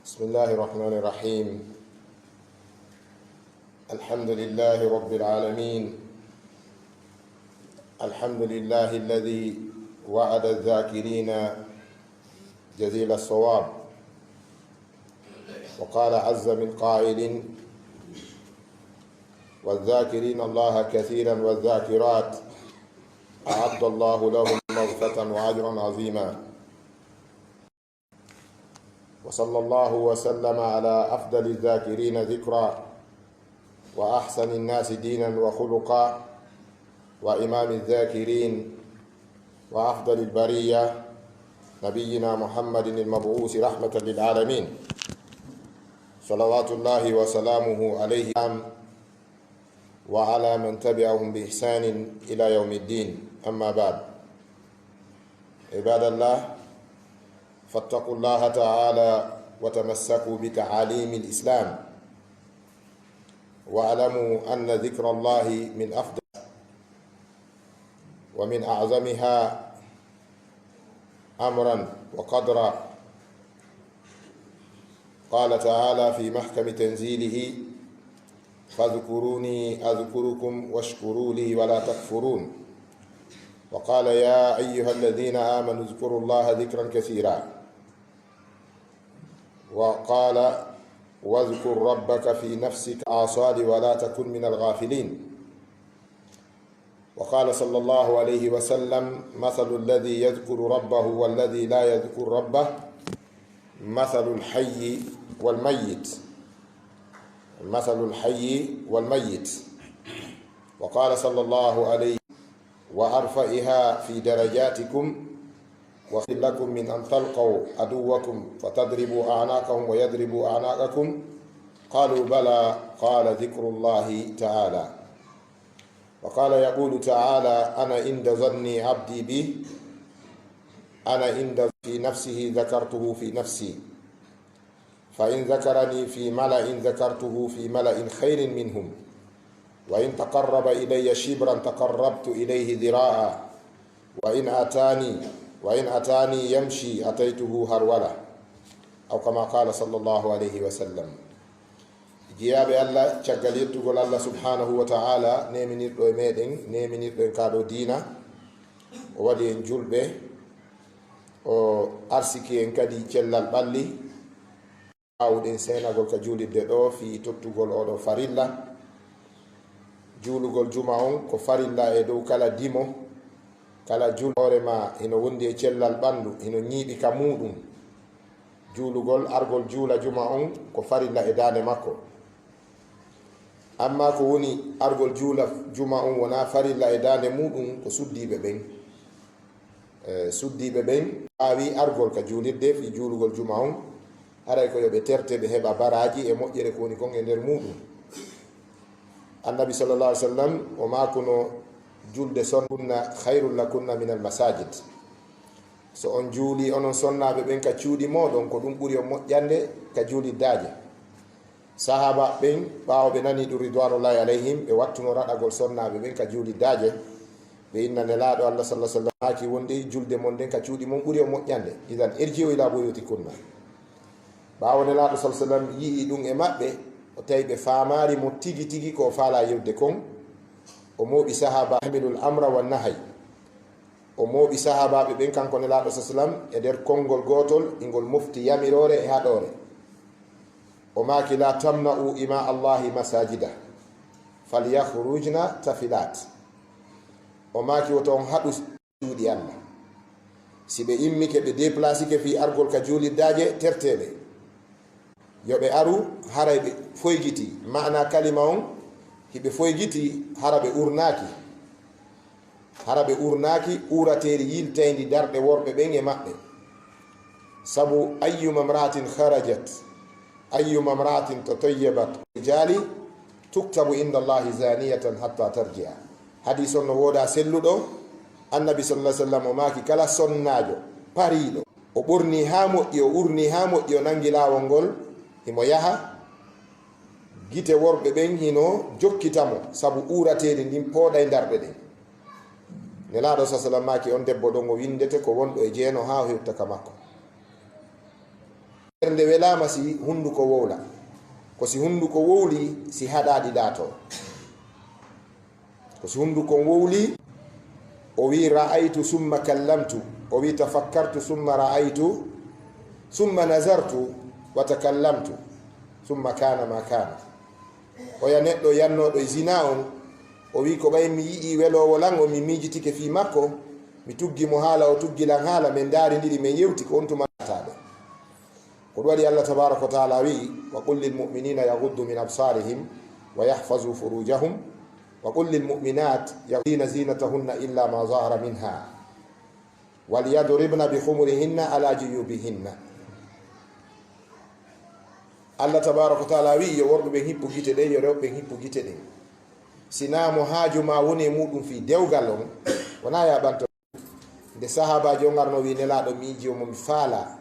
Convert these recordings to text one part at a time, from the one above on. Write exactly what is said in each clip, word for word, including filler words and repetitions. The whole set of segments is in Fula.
بسم الله الرحمن الرحيم. الحمد لله رب العالمين. الحمد لله الذي وعد الذاكرين جزيل الثواب، وقال عز من قائل: والذاكرين الله كثيرا والذاكرات أعد الله لهم مغفرة وأجرا عظيما. وصلى الله وسلم على أفضل الذاكرين ذكرا، وأحسن الناس دينا وخلقا، وإمام الذاكرين، وأفضل البرية، نبينا محمد المبعوث رحمة للعالمين، صلوات الله وسلامه عليه وعلى من تبعهم بإحسان إلى يوم الدين. أما بعد، عباد الله، فاتقوا الله تعالى وتمسكوا بتعاليم الإسلام، واعلموا أن ذكر الله من أفضل ومن أعظمها أمرا وقدرا. قال تعالى في محكم تنزيله: فاذكروني أذكركم واشكروا لي ولا تكفرون. وقال: يا أيها الذين آمنوا اذكروا الله ذكرا كثيرا. وقال: واذكر ربك في نفسك آصال ولا تكن من الغافلين. وقال صلى الله عليه وسلم: مثل الذي يذكر ربه والذي لا يذكر ربه مثل الحي والميت، مثل الحي والميت. وقال صلى الله عليه: وأرفعها في درجاتكم وخير لكم من أن تلقوا عدوكم فتضربوا أعناقهم ويضربوا أعناقكم. قالوا: بلى. قال: ذكر الله تعالى. وقال يقول تعالى: أنا عند ظن عبدي بي، أنا عند في نفسه ذكرته في نفسي، فإن ذكرني في ملأ ذكرته في ملأ خير منهم، وإن تقرب إلي شبرا تقربت إليه ذراعا، وإن أتاني، وإن أتاني يمشي أتيته هرولة، أو كما قال صلى الله عليه وسلم. Jiyaaɓe Allah, caggal yettugol Allah subhanahu wa ta'ala, neeminirɗo e meɗen, neeminirɗo en kaa ɗoo diina, o waɗi en julɓe, o arsiki en kadi cellal ɓalli. Waawuɗen seenagol ka juulirde ɗoo fii tottugol oo ɗoo farilla. Juulugol juma on ko farilla e dow kala dimo, kala jul-, hoore maa hino wondi e cellal ɓandu, hino ñiiɓi ka muuɗum. Juulugol, argol juula juma on ko farilla e daande makko. Amma ko woni argol juula juma on wonaa farilla e daande muuɗum, ko suddiiɓe ɓen. Eh, suddiiɓe ɓen waawi argol ka juulirde fii juulugol juma on, haray ko yo ɓe terte, ɓe heɓa baraaji e moƴƴere ko woni kon e nder muuɗum. Annabi sallallahu alaihi wasallam o maakuno: julde son kunna khairul lakunna minal masajid. So on juuli onon sonnaaɓe ɓen ka cuuɗi mooɗon, ko ɗum ɓuri on moƴƴande ka juuliddaaje. Sahaaba ɓen, ɓaawo ɓe nani ɗum, ridwanullahi alayhim, ɓe wattuno raɗagol sonnaaɓe ɓen ka juuliddaaje. Ɓe inna Nelaaɗo Allah sallallahu alaihi wasallam maaki wonde julde mon nden ka cuuɗi mon ɓuri on moƴƴande. Idan irji'u ila buyutikunna. Ɓaawo Nelaaɗo sallallahu alaihi wasallam yi'i ɗum e maɓɓe, o tawi ɓe faamaali mo tigi tigi ko o faalaa yi'ude kon, o mooɓi sahaaba hamilul amra wan nahay. O mooɓi sahaabaaɓe ɓen, kanko Nelaaɗo sallallahu alaihi wasallam, e nder konngol gootol, ingol mofti yamiroore e haɗoore. O maaki: "La tamna'u ima Allahi masajida, falyakhrujna tafilat." O maaki: "Woto on haɗu cuuɗi Allah. Si ɓe immike, ɓe déplacike fii argol ka juuliddaaje, tertee ɓe. Yo ɓe aru, haray ɓe foygitii." Maana kalima on, hiɓe foygitii, hara ɓe urnaaki. Hara ɓe urnaaki uurateeri yiltayndi darɗe worɓe ɓen e maɓɓe. Sabu, "Ayyuma mra'atin kharajat, ayyuma mra'atin tatayyabat rijali, tuktabu inda Allahi zaniyatan hatta tarji'a." Hadiis on no woodaa selluɗo, Annabi sallallahu alaihi wasallam o maaki, kala sonnaajo pariiɗo, o ɓornii haa moƴƴi, o urnii haa moƴƴi, o nangi laawol ngol, himo yaha, gite worɓe ɓen hino jokkita mo, sabu uurateeri ndin pooɗay darɗe ɗen. Nelaaɗo sallallahu alaihi wasallam maaki, on debbo ɗon o winndete ko wonɗo e jeeno haa o hewta ka makko. Ɓernde welaama si hunnduko wowla. Ko si hunnduko wowli, si haɗaaɗi laatoo. Ko si hunnduko wowli, o wi, "Ra'aytu summa kallamtu." O wi, "Tafakkartu summa ra'aytu, summa nazartu wa takallamtu, summa kana ma kana." Oya neɗɗo yannooɗo e zina on, o wi, "Ko ɓay mi yi'ii weloowo lan on, mi miijitike fii makko, mi tuggi mo haala, o tuggi lan haala, men ndaarindiri, men yewti, ko on tuma laataaɗo." Ko ɗum waɗi Allah tabaraka wa taala wi'i, "Wa qul lil mu'minina yaghuddu min absarihim wa yahfazu furujahum, wa qul lil mu'minat yaghuddna zinatahunna illa ma zahara minha, wal yadribna bi khumurihinna ala juyubihinna." Allah tabaraka wa taala wi'i, yo worɓe ɓen hippu gite ɗen, yo rewɓe ɓen hippu gite ɗen. Sinaa mo haaju ma woni e muɗum fii dewgal on, wonaa ya ɓanto. Nde sahaabaajo on arno wi'i, "Nelaaɗo, miijo mo mi faalaa."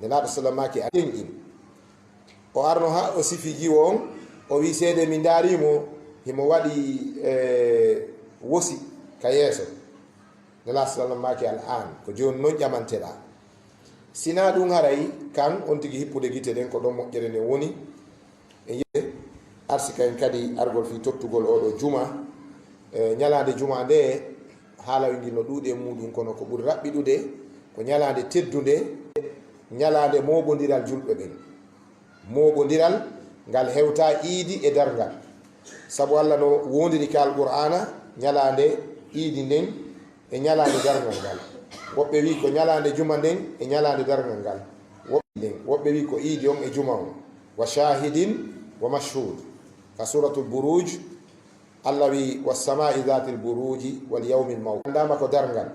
Nelaaɗo sallam maaki, "A ƴeŋƴin." O arno haa o sifi jiwo on, o wi'i, "Seede mi ndaarii mo, himo waɗi, eh, wosi ka yeeso." Nelaaɗo sallam maaki, "Al-aan, ko jooni non ƴamanteɗaa." Sinaa ɗum haray kan on tigi hippude gite ɗen, ko ɗon moƴƴere nden woni. E yiɗde arsika en kadi argol fii tottugol oo ɗoo juma. E ñalaande juma nde, haala ngel no ɗuuɗi e muuɗum, kono ko ɓuri raɓɓiɗude ko ñalaande teddunde, ñalaande mooɓondiral julɓe ɓen. Mooɓondiral ngal hewtaa iidi e darngal. Sabu Allah no woondiri ka Alqur'aana ñalaande iidi nden e ñalaande darngal ngal. Woɓɓe wi'i ko ñalaande juma nden e ñalaande darngal ngal. Woɓɓe nden, woɓɓe wi'i ko iidi on e juma on. "Wa shahidin wa mashhud." Ka Suratul Buruj, Allah wi'i, "Was sama'i dhatil buruji wal yawmil maw'ud." Anndaama ko darngal.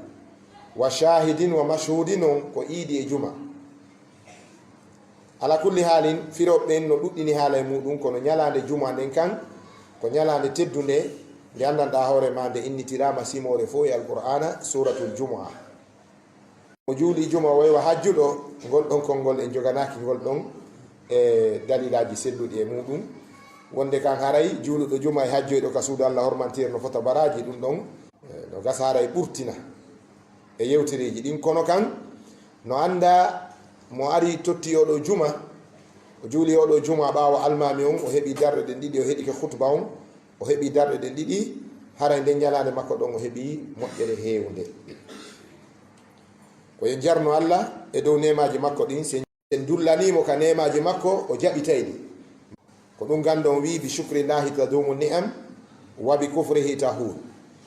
"Wa shahidin wa mashhudin" on ko iidi e juma. Ala kulli haalin, firooɓe ɓen no ɗuɗɗini haala e muuɗum, kono ñalaande juma nden kan, ko ñalaande teddunde, nde anndanɗaa hoore maa, nde innitiraama simoore fow e Alqur'aana, Suuratul Jumu'a. Mo juuli juma o yewa hajjuɗo, ngol ɗon konngol en joganaaki ngol ɗon e dalilaaji selluɗi e muuɗum. Wonde kan haray juuluɗo juma e hajjoyɗo ka suudu Allah hormanteeru no fota baraaji, ɗum ɗon, eh, no gasa haray ɓurtina e yewtereeji ɗin. Kono kan, no anndaa mo ari totti oo ɗoo juma, o juuli oo ɗoo juma ɓaawo almaami on, o heɓi darɗe ɗen ɗiɗi, o heɗike khutba on, o heɓi darɗe ɗen ɗiɗi, haray nden ñalaande makko ɗon o heɓi moƴƴere heewnde. Ko en jarno Allah e dow neemaaji makko ɗin, si en dullanii mo ka neemaaji makko, o jaɓitay ɗi. Ko ɗum ganndo on wi'i, "Bi shukrillahi tadumu ni'am, wa bi kufrihi tahun."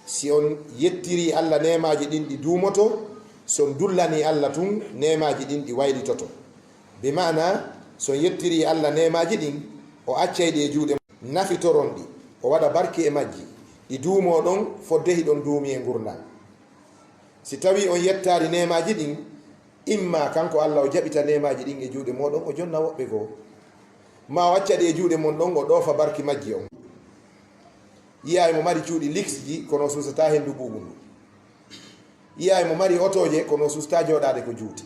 Si on yettirii Allah, neemaaji ɗin ɗi duumoto, si on dullanii Allah tun, neemaaji ɗin ɗi waylitoto. Bi maana, si on yettirii Allah neemaaji ɗin, o accay ɗi e juuɗe, nafitoron ɗi, o waɗa barki e majji, ɗi duumoo ɗon fodde hiɗon duumi e ngurndan. Si tawii on yettaali neemaaji ɗin, imma kanko Allah o jaɓita neemaaji ɗin e juuɗe mooɗon, o jonna woɓɓe goo. Maa o acca ɗi e juuɗe mon ɗon, o ɗoofa barki majji on. Yi'aay mo mari cuuɗi liksji, kono o suusataa henndu ɓuuɓundu. Yi'aay mo mari otooje, kono o suusataa jooɗaade ko juuti.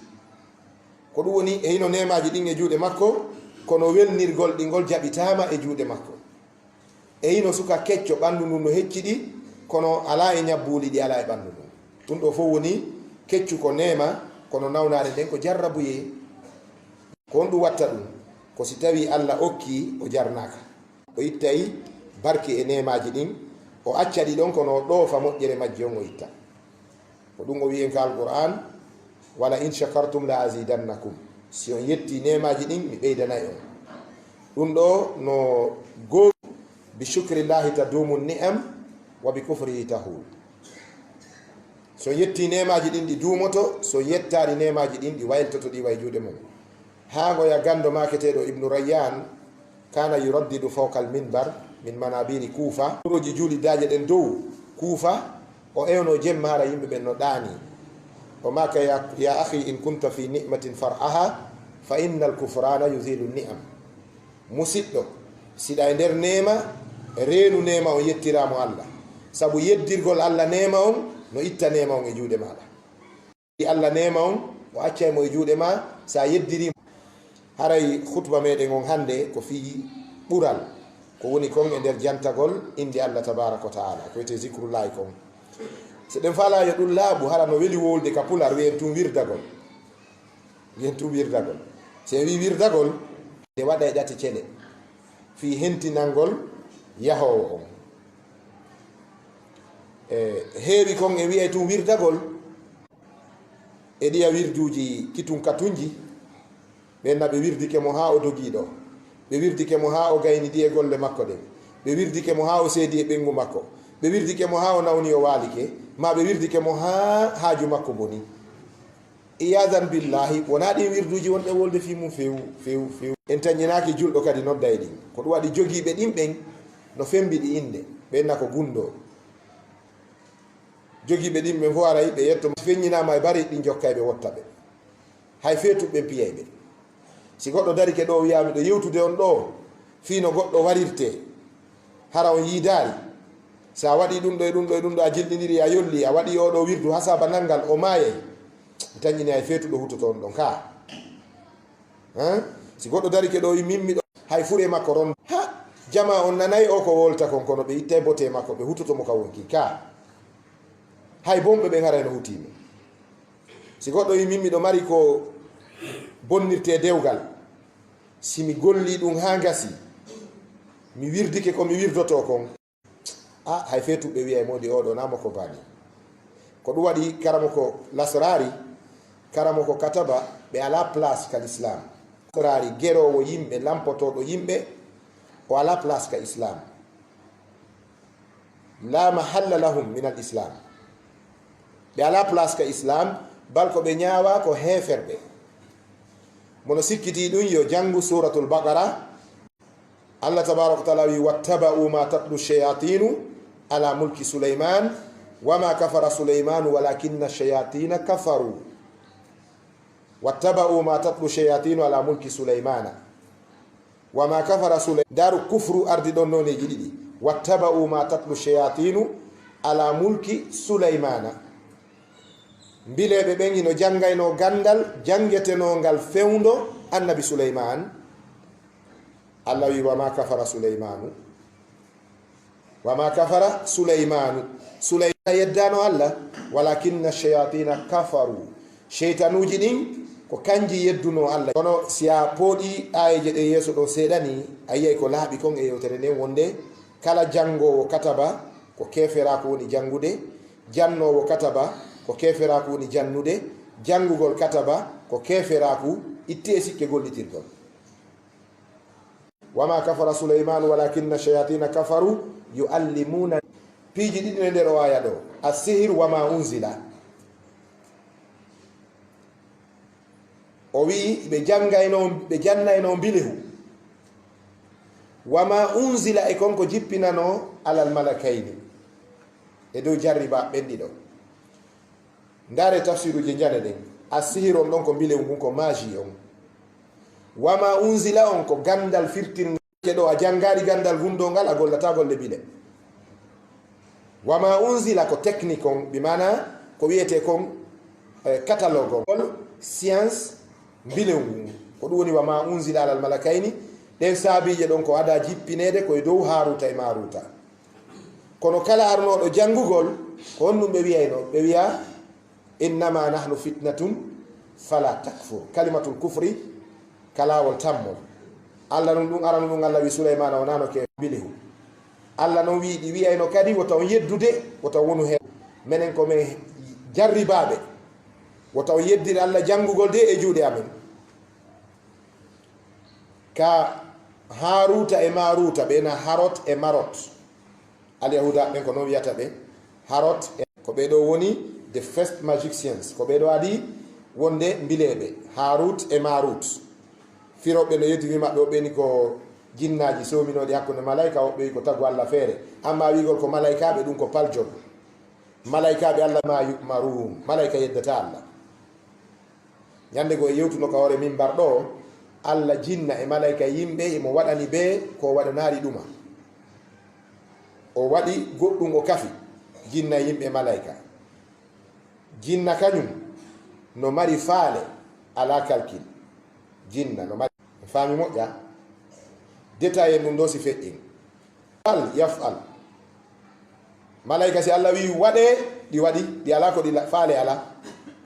Ko ɗum woni, e hino neemaaji ɗin e juuɗe makko, kono welnirgol ɗi ngol jaɓitaama e juuɗe makko. E hino suka kecco, ɓanndu ndun no hecciɗi, kono alaa e ñabbuuli ɗi alaa e ɓanndu ndun. Ɗum ɗoo fow woni keccu ko neema, kono nawnaare nden ko jarrabuyee. Ko honɗum watta ɗum? Ko si tawii Allah okkii, o jarnaaka. O ittay barke e neemaaji ɗin, o acca ɗi ɗon, kono o ɗoofa moƴƴere majji on, o itta. Ko ɗum o wi'i en ka Alqur'aan, "Wala in shakartum la azidannakum." Si on yettii neemaaji ɗin, mi ɓeydanay on. Ɗum ɗoo no goo, "Bi shukrillahi tadumu ni'am, wa bi kufrihi tahul." Si on yettii neemaaji ɗin, ɗi duumoto, si on yettaali neemaaji ɗin, ɗi wayltoto, ɗi iwa e juuɗe mon. Haa ngoya ganndo maaketeeɗo Ibnu Rayyan, "Kana yuraddidu fawqa al-minbar min manabiri Kufa." Kuroji juulidaaje ɗen dow Kufa, o ewno jemma hara yimɓe ɓen no ɗaani. O maaka, "Ya, ya akhi, in kunta fi ni'matin far'aha, fa innal kufrana yuzilu ni'am." Musiɗɗo, siɗa e nder neema, reenu neema on, yettiraa mo Allah. Sabu yeddirgol Allah neema on, no itta neema on e juuɗe maaɗa. Allah neema on, o accay mo e juuɗe maa, si a yeddirii mo. Haray khutba meɗen on hannde ko fii ɓural, ko woni kon e nder jantagol innde Allah tabaaraka wa ta'ala, ko wiyetee zikrullahi kon. Si ɗen faalaa yo ɗum laaɓu, hara no weli wowlude ka pular, wi'en tun wirdagol. Wi'en tun wirdagol. Si en wii wirdagol, nde waɗay ɗate cele fii hentinangol yahoowo on. E heewi kon e wi'ay tun wirdagol e ɗiya wirduuji kitun katunji, ɓen na ɓe wirdike mo haa o dogii ɗoo. Ɓe wirdike mo haa o gaynidi e golle makko ɗen. Ɓe wirdike mo haa o seedi e ɓeyngu makko. Ɓe wirdike mo haa o nawni o waalike. Maa ɓe wirdike mo haa haaju makko boni. Iyaadan billaahi, wonaa ɗin wirduuji wonɗe wolde fii mun few, few, few. En tañinaaki julɗo kadi nodda e ɗin. Ko ɗum waɗi jogiiɓe ɗin ɓen no fembiɗi innde, ɓen na ko gunndoo. Jogiiɓe ɗin ɓen fof aray ɓe yetto, feññinaama e bari ɗin jokkay ɓe wotta ɓe. Hay feetuɓe ɓen piyay ɓe. Si goɗɗo darike ɗoo wi'aa miɗo yewtude on ɗoo, fii no goɗɗo warirtee, hara on yiidaali. Si a waɗii ɗum ɗoo e ɗum ɗoo e ɗum ɗoo, a jilɗindirii, a yollii, a waɗii oo ɗoo wirdu, hasaaba nanngal, o maayay. Mi tañini hay feetuɗo hutoto on ɗon kaa. Hein? Si goɗɗo darike ɗoo, yi min miɗo, hay fure makko ron. Ha! Jamaa on nanay o ko wolta kon, kono ɓe ittay bote makko, ɓe hutoto mo ka wonki kaa. Hay bonɓe ɓen haray no hutii mo. Si goɗɗo yi min miɗo mari ko bonnirtee dewgal, si mi gollii ɗum haa ngasi, mi wirdike ko mi wirdotoo kon, a, hay feetuɓe wi'ay moodi oo ɗoo naa mo ko bani. Ko ɗum waɗi karamoko lasraari, karamoko kataba, ɓe alaa place ka lislaam. Lasraari, geroowo yimɓe, lampotooɗo yimɓe, o alaa place ka islaam. La mahalla lahum min al islam. Ɓe alaa place ka islaam, bal ko ɓe ñaawaa ko heeferɓe. Mo no sikkitii ɗum yo janngu Suuratul Baqara. Allah tabaaraka wa taala wi, "Wattaba'u ma tatlu shayatinu ala mulki Sulaiman, wa ma kafara Sulaimanu walakinna shayatina kafaru." "Wattaba'u ma tatlu shayatinu ala mulki Sulaimana." Wa ma kafara Sulay-, ndaaru kufru ardi ɗon nooneeji ɗiɗi. "Wattaba'u ma tatlu shayatinu ala mulki Sulaimana." Mbileeɓe ɓen hino janngaynoo ganndal janngetenoongal fewndo Annabi Suleymaan. Allah wi, "Wa ma kafara Suleymaanu." "Wa ma kafara Suleymaanu." Suleymaana yeddaano Allah, "walakinna shayatina kafaru." Sheytanuuji ɗin ko kanji yeddunoo Allah. Kono si a pooɗii aayeeje ɗen yeeso ɗon seeɗa nii, a yi'ay ko laaɓi kon e yewtere nden wonde kala janngoowo kataba ko keeferaaku woni janngude, jannoowo kataba ko keeferaaku woni jannude, janngugol kataba ko keeferaaku, itti e sikke gollitirgol. "Wa ma kafara Suleymaanu walakinna shayatina kafaru yuallimuna." Piiji ɗiɗi no e nder o aaya ɗoo. Assihir wa ma unzila. O wi'i ɓe janngayno, ɓe jannayno mbilehu. Wa ma unzila, e kon ko jippinanoo alal malakayni. E dow jarribaaɓe ɓen ɗiɗo. Ndaaree tafsiruuji njane ɗen. Assihir on ɗon ko mbilewu ngun, ko magie on. Wa ma unzila on ko ganndal firtirngal. Ke ɗo a janngaali ganndal gunndoo ngal, a gollataa golle bile. Wa ma unzila ko technique on, bi maana ko wiyetee kon, eh, catalogue on. Ngol science mbilewu ngun. Ko ɗum woni wa ma unzila alal malakayni. Ɗen saabiije ɗon ko adaa jippineede ko e dow Haaruuta e Maaruuta. Kono kala arnooɗo janngugol, ko honɗum ɓe wi'ayno? Ɓe wi'a, "Innama nahnu fitnatun fala takfur." Kalimatul kufri ka laawol tammol. Allah nun ɗum aranu ɗum, Allah wi Suleymaana wonaa no ke mbilehu. Allah non wi'i ɗi wi'ayno kadi wota on yeddude, wota wonu heen. Menen ko men jarribaaɓe. Wota on yeddire Allah janngugol de e juuɗe amen. Ka Haaruuta e Maaruuta, ɓe na Harot e Marot. Alyahuuda ɓen ko non wiyata ɓe. Harot e, ko ɓee ɗoo woni the first magicians. Ko ɓee ɗoo adii wonde mbileeɓe. Haarut e Maarut. Firooɓe no yeddini maɓɓe, woɓɓe ni ko jinnaaji soominooɗi hakkunde malayka, woɓɓe wi ko tagu Allah feere. Amma wiigol ko malaykaaɓe, ɗum ko paljol. Malaykaaɓe Allah ma yu'maruun. Malayka yeddata Allah. Ñande goo e yewtuno ka hoore mimbar ɗoo, Allah jinna e malayka e yimɓe, imo waɗani ɓe ko waɗanaari ɗuma. O waɗi goɗɗum o kafi, jinna e yimɓe e malayka. Jinna kañum no mari faale, alaa calcul. Jinna no mari, faami moƴƴa? Détail en ɗum ɗoo si feƴƴin. Fal, yaf'al. Malayka, si Allah wi'i waɗee, ɗi waɗi, ɗi alaa ko ɗi la-, faale alaa.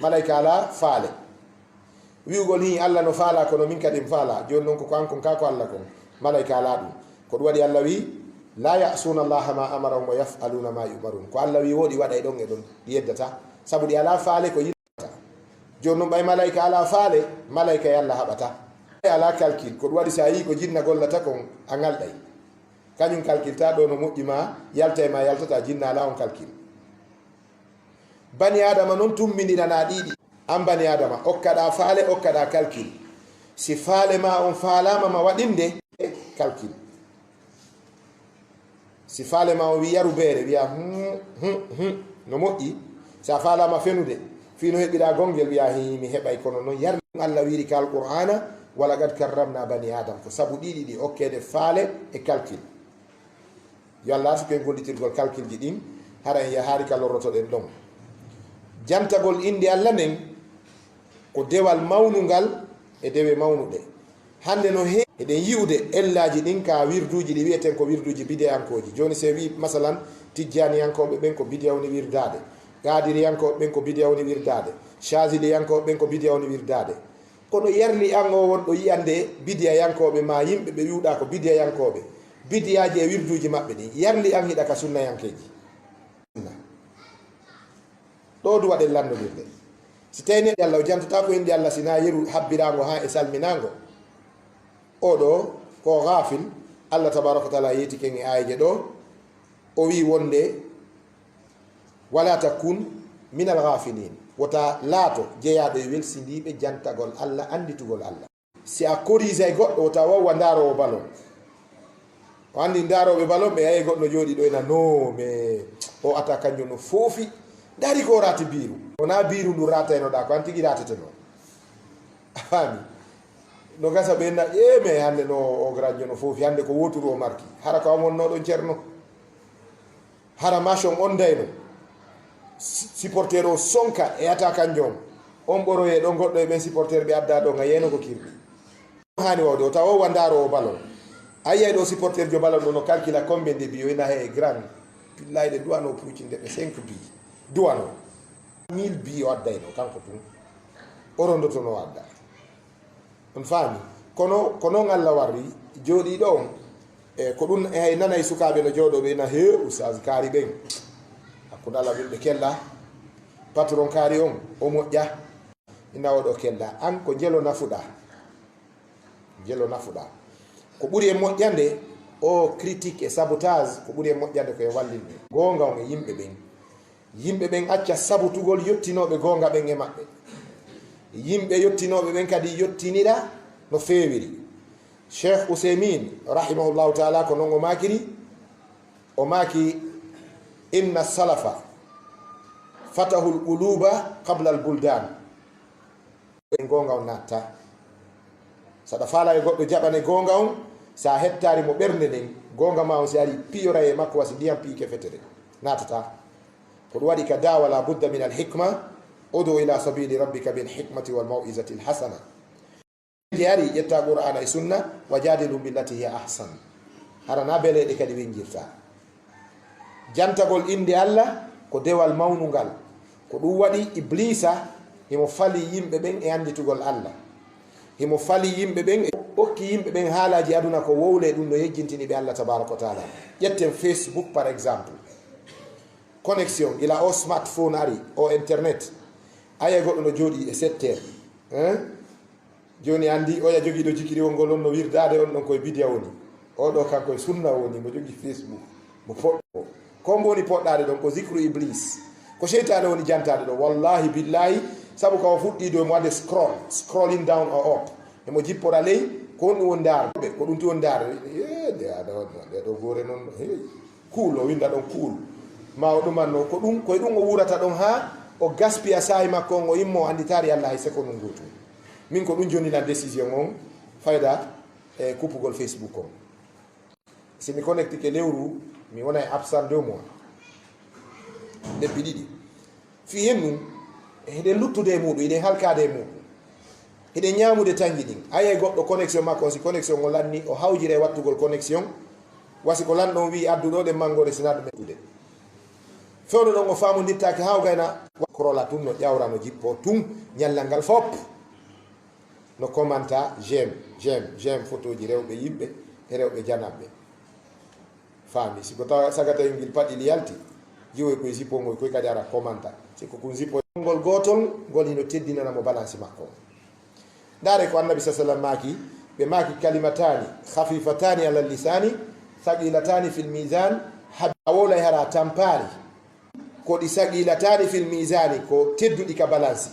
Malayka alaa faale. Wi'ugol hii Allah no faalaa kono min kadi mi faalaa, jooni non ko, ko an kon kaa ko Allah kon, malayka alaa ɗum. Ko ɗum waɗi Allah wi'i, "La ya'suuna Allaha ma amarahum wa yaf'aluuna ma yu'maruun." Ko Allah wi'i woo ɗi waɗay ɗon e ɗon, ɗi yeddataa. Sabu ɗi alaa faale ko yilata. Jooni non ɓay malayka alaa faale, malayka e Allah haɓataa. Alaa kalkil, ko ɗum waɗi si a yi'i ko jinna gollata kon, a ŋalɗay. Kañum kalkiltaa ɗoo no moƴƴi ma, yaltay ma yaltataa, jinna alaa on kalkil. Bani Aadama non tummbindiranaa ɗiɗi. An bani Aadama, okkaɗaa faale, okkaɗaa kalkil. Si faale ma on faalaama ma waɗinde kalkil. Si faale ma on wi'i yaru beere, wi'a, "Hmm, hmm, hmm, no moƴƴi." Si a faalaama fenude, fii no heɓiraa gongel, wi'a, "Hii, mi heɓay, kono non yarli." Allah wi'iri ka Alqur'aana, "Wa laqad karramna bani Aadam." Ko sabu ɗiɗi ɗi okkeede faale e kalkil. Yo Allah arsuku en gollitirgol kalkilji ɗin, hara en yahaari ka lorrotoɗen ɗon. Jantagol innde Allah nden ko dewal mawnungal e dewe mawnuɗe. Hannde no he-, eɗen yi'ude ellaaji ɗin ka wirduuji ɗi wi'eten ko wirduuji bidiyankooji. Jooni si en wi'i, masalan, tijjaaniyankooɓe ɓen ko bidiya woni wirdaade, qaadiriyankooɓe ɓen ko bidiya woni wirdaade, caaziliyankooɓe ɓen ko bidiya woni wirdaade. Kono yarli an oo wonɗo yi'ande bidiyayankooɓe maa yimɓe ɓe wi'uɗaa ko bidiyayankooɓe, bidiyaaji e wirduuji maɓɓe ɗin, yarli an hiɗa ka sunnayankeeji. Ɗoo du waɗen lanndodirde. Si tawii neɗɗo Allah o jantotaako innde Allah sinaa yeru habbiraango haa e salminaango, oo ɗoo ko gaafil. Allah tabaaraka wa taala yeetike en e aayeeje ɗoo, o wi'i wonde, "Wala takun minal gaafiliin." Wota laato jeyaaɗo e welsindiiɓe jantagol Allah, annditugol Allah. Si a korisay goɗɗo, wota waw wa ndaaroowo balon. O anndi ndaarooɓe balon, ɓe ayay goɗɗo jooɗii ɗo ena, "No, mais o attaquant jo no foofi. Ndaari ko o raati biiru." Wonaa biiru ndu raataynoɗaa, ko an tigi raatetenoo. A faami? No gasa ɓe na, "E, mais hannde no o granjo no foofi, hannde ko wooturu o marki." Hara ko an wonnoo ɗon ceerno? Hara machin on dayno, si-, supporter o sonka e attaquant jo on, on ɓoroyee ɗon goɗɗo e ɓen supporter ɓe addaa ɗon, a yiyayno ko kirɗi. Haani wawde o tawa o wa ndaaroowo balon. A yiyay ɗo supporter jo balon ɗo no calcula combien de buts o ina he grand. Billahi ɗe duwano puccinde ɓe cinq buts. Duwano. Mille buts o addayno kanko tun. O rondotono o adda. On faami? Kono, ko non Allah warri jooɗiiɗo on. E ko ɗum, e hay nanay sukaaɓe no jooɗoo ɓe ina, "Hee, Oustaz Kaari ɓen, hakkunde Allah ɓen ɓe kella. Patron Kaari on, o moƴƴa." Ina o ɗo kella. An ko jelo nafuɗaa. Jelo nafuɗaa. Ko ɓuri e moƴƴande, o critique e sabotage, ko ɓuri e moƴƴande ko e wallinde. Goonga on e yimɓe ɓen. Yimɓe ɓen acca sabotugol yottinooɓe goonga ɓen e maɓɓe. Yimɓe yottinooɓe ɓen kadi yottinira no feewiri. Cheikh Ousaymin, rahimahullahu taala, ko non o maakiri, o maaki, "Inna salafa fatahul quluba qabla al buldan." En goonga on naatta. Saɗa faala e goɗɗo jaɓane goonga on, sa hettaari mo ɓernde nden, goonga ma on si ari piyoray e makko wasi ndiyam piike fetere. Naatata. Ko ɗum waɗi ka daawa la budda min al hikma, udu ila sabili rabbika bil hikmati wal mau'izati al hasana. Je ari ƴetta Qur'ana e Sunna, wa jadilhum billati hiya ahsan. Hara na beleɗe kadi wengirta. Jantagol innde Allah ko dewal mawnungal. Ko ɗum waɗi Ibliisa himo fali yimɓe ɓen e annditugol Allah. Himo fali yimɓe ɓen e okki yimɓe ɓen haalaaji aduna ko wowle, ɗum no yejjintini ɓe Allah tabaaraka wa taala. Ƴetten Facebook par exemple. Connexion, gila o smartphone ari, o internet. Aye goɗɗo no jooɗi e sept heures. Hein? Jooni anndi oya jogiiɗo jikiri wongol on no wirdaade on ɗon koye bidiya woni. O ɗo kanko e sunna woni, mo jogii Facebook, mo poɗɗo. Ko mbo woni poɗɗaade ɗon ko zikru Iblis. Ko seytaane woni jantaade ɗo. Wallahi billahi, sabu ka o fuɗɗii ɗo mo waɗde scroll, scrolling down o up. Emo jippora ley, ko honɗum woni ndaar? Ko ɗum ti woni ndaar. Eh, nde aɗa waɗno, nde ɗo goore noon, hey. Kuul, o winda ɗon kuul. Ma o ɗumanno, ko ɗum, koye ɗum o wuurata ɗon haa o gaspiya saa'i makko on, o immo, o annditaari Allah hay sekondu nguutu. Min ko ɗum jonnina décision on, fayda e kuppugol Facebook on. Si mi connectike lewru, mi wona e absent deux mois. Lebbi ɗiɗi. Fii hen ɗum, hiɗen luttude e muuɗum, hiɗen halkaade e muuɗum. Hiɗen ñaamude tanji ɗin. Ayay goɗɗo connexion makko on, si connexion on lanni, o hawjira e wattugol connexion. Wasi ko lanɗo on wi'i addu ɗo ɗen manngoore si na ɗum mettude. Fewndo ɗon o faamondirtaake haa o gayna. Korola tun no ƴawra no jippo tun ñallal ngal fop. No commenta, j'aime, j'aime, j'aime photoji rewɓe yimɓe e rewɓe janabɓe. Faami, si ko tawa sagatayel ngel paɗɗi yalti, jiwoy koye zippo ngoy, koy kadi ara commenta. Si ko kun zippo ngol gootol, ngol hino teddinana mo balance makko. Ndaare ko Annabi sa sallam maaki, ɓe maaki: "Kalimatani khafifatani ala lisani, thaqilatani fil mizan." Hab-, a wowlay hara tampaari. Ko ɗi saqilatani fil mizani, ko tedduɗi ka balansi.